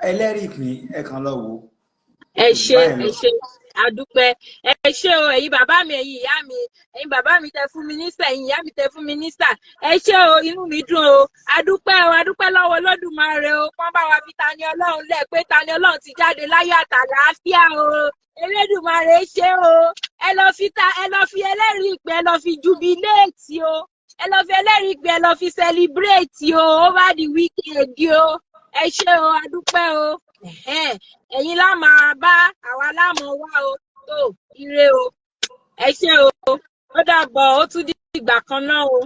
ẹlẹ́rìí ìpín, ẹ kàn lọ wò ó. Ẹ Kò jù ṣé. báyìí Ẹ lọ. ṣé, àdúpẹ́, ẹ ṣé o. Ẹ̀yin bàbá mi, ẹ̀yin ìyá mi, ẹ̀yin bàbá mi tẹ́ fún mi ní star, ẹ̀yin ìyá mi tẹ́ fún mi ní star, ẹ ṣé o, inú mi dùn o. Àdúpẹ́ o, àdúpẹ́ lọ́wọ́ Olódùmarè o. Wọ́n bá wa fi Tani Ọlọ́run lẹ̀ pé Tani Ọlọ́run ti jáde láyọ̀ àtàlàáfíà o. Elédùmarè ṣé o. Ẹ lọ fi ẹlẹ́rìí ìpín, ẹ lọ fi jubilate o. Ẹ lọ fi ẹlẹ́rìí ìpín, ẹ lọ fi celebrate o over the weekend o. Ẹ ṣé o, àdúpẹ́ o. Ẹ̀hẹ́n, ẹ̀yin lá máa bá àwa láàmú wá o. Tó ire o, ẹ ṣé o, ó dàbọ̀, ó tún dìgbà kan náà o.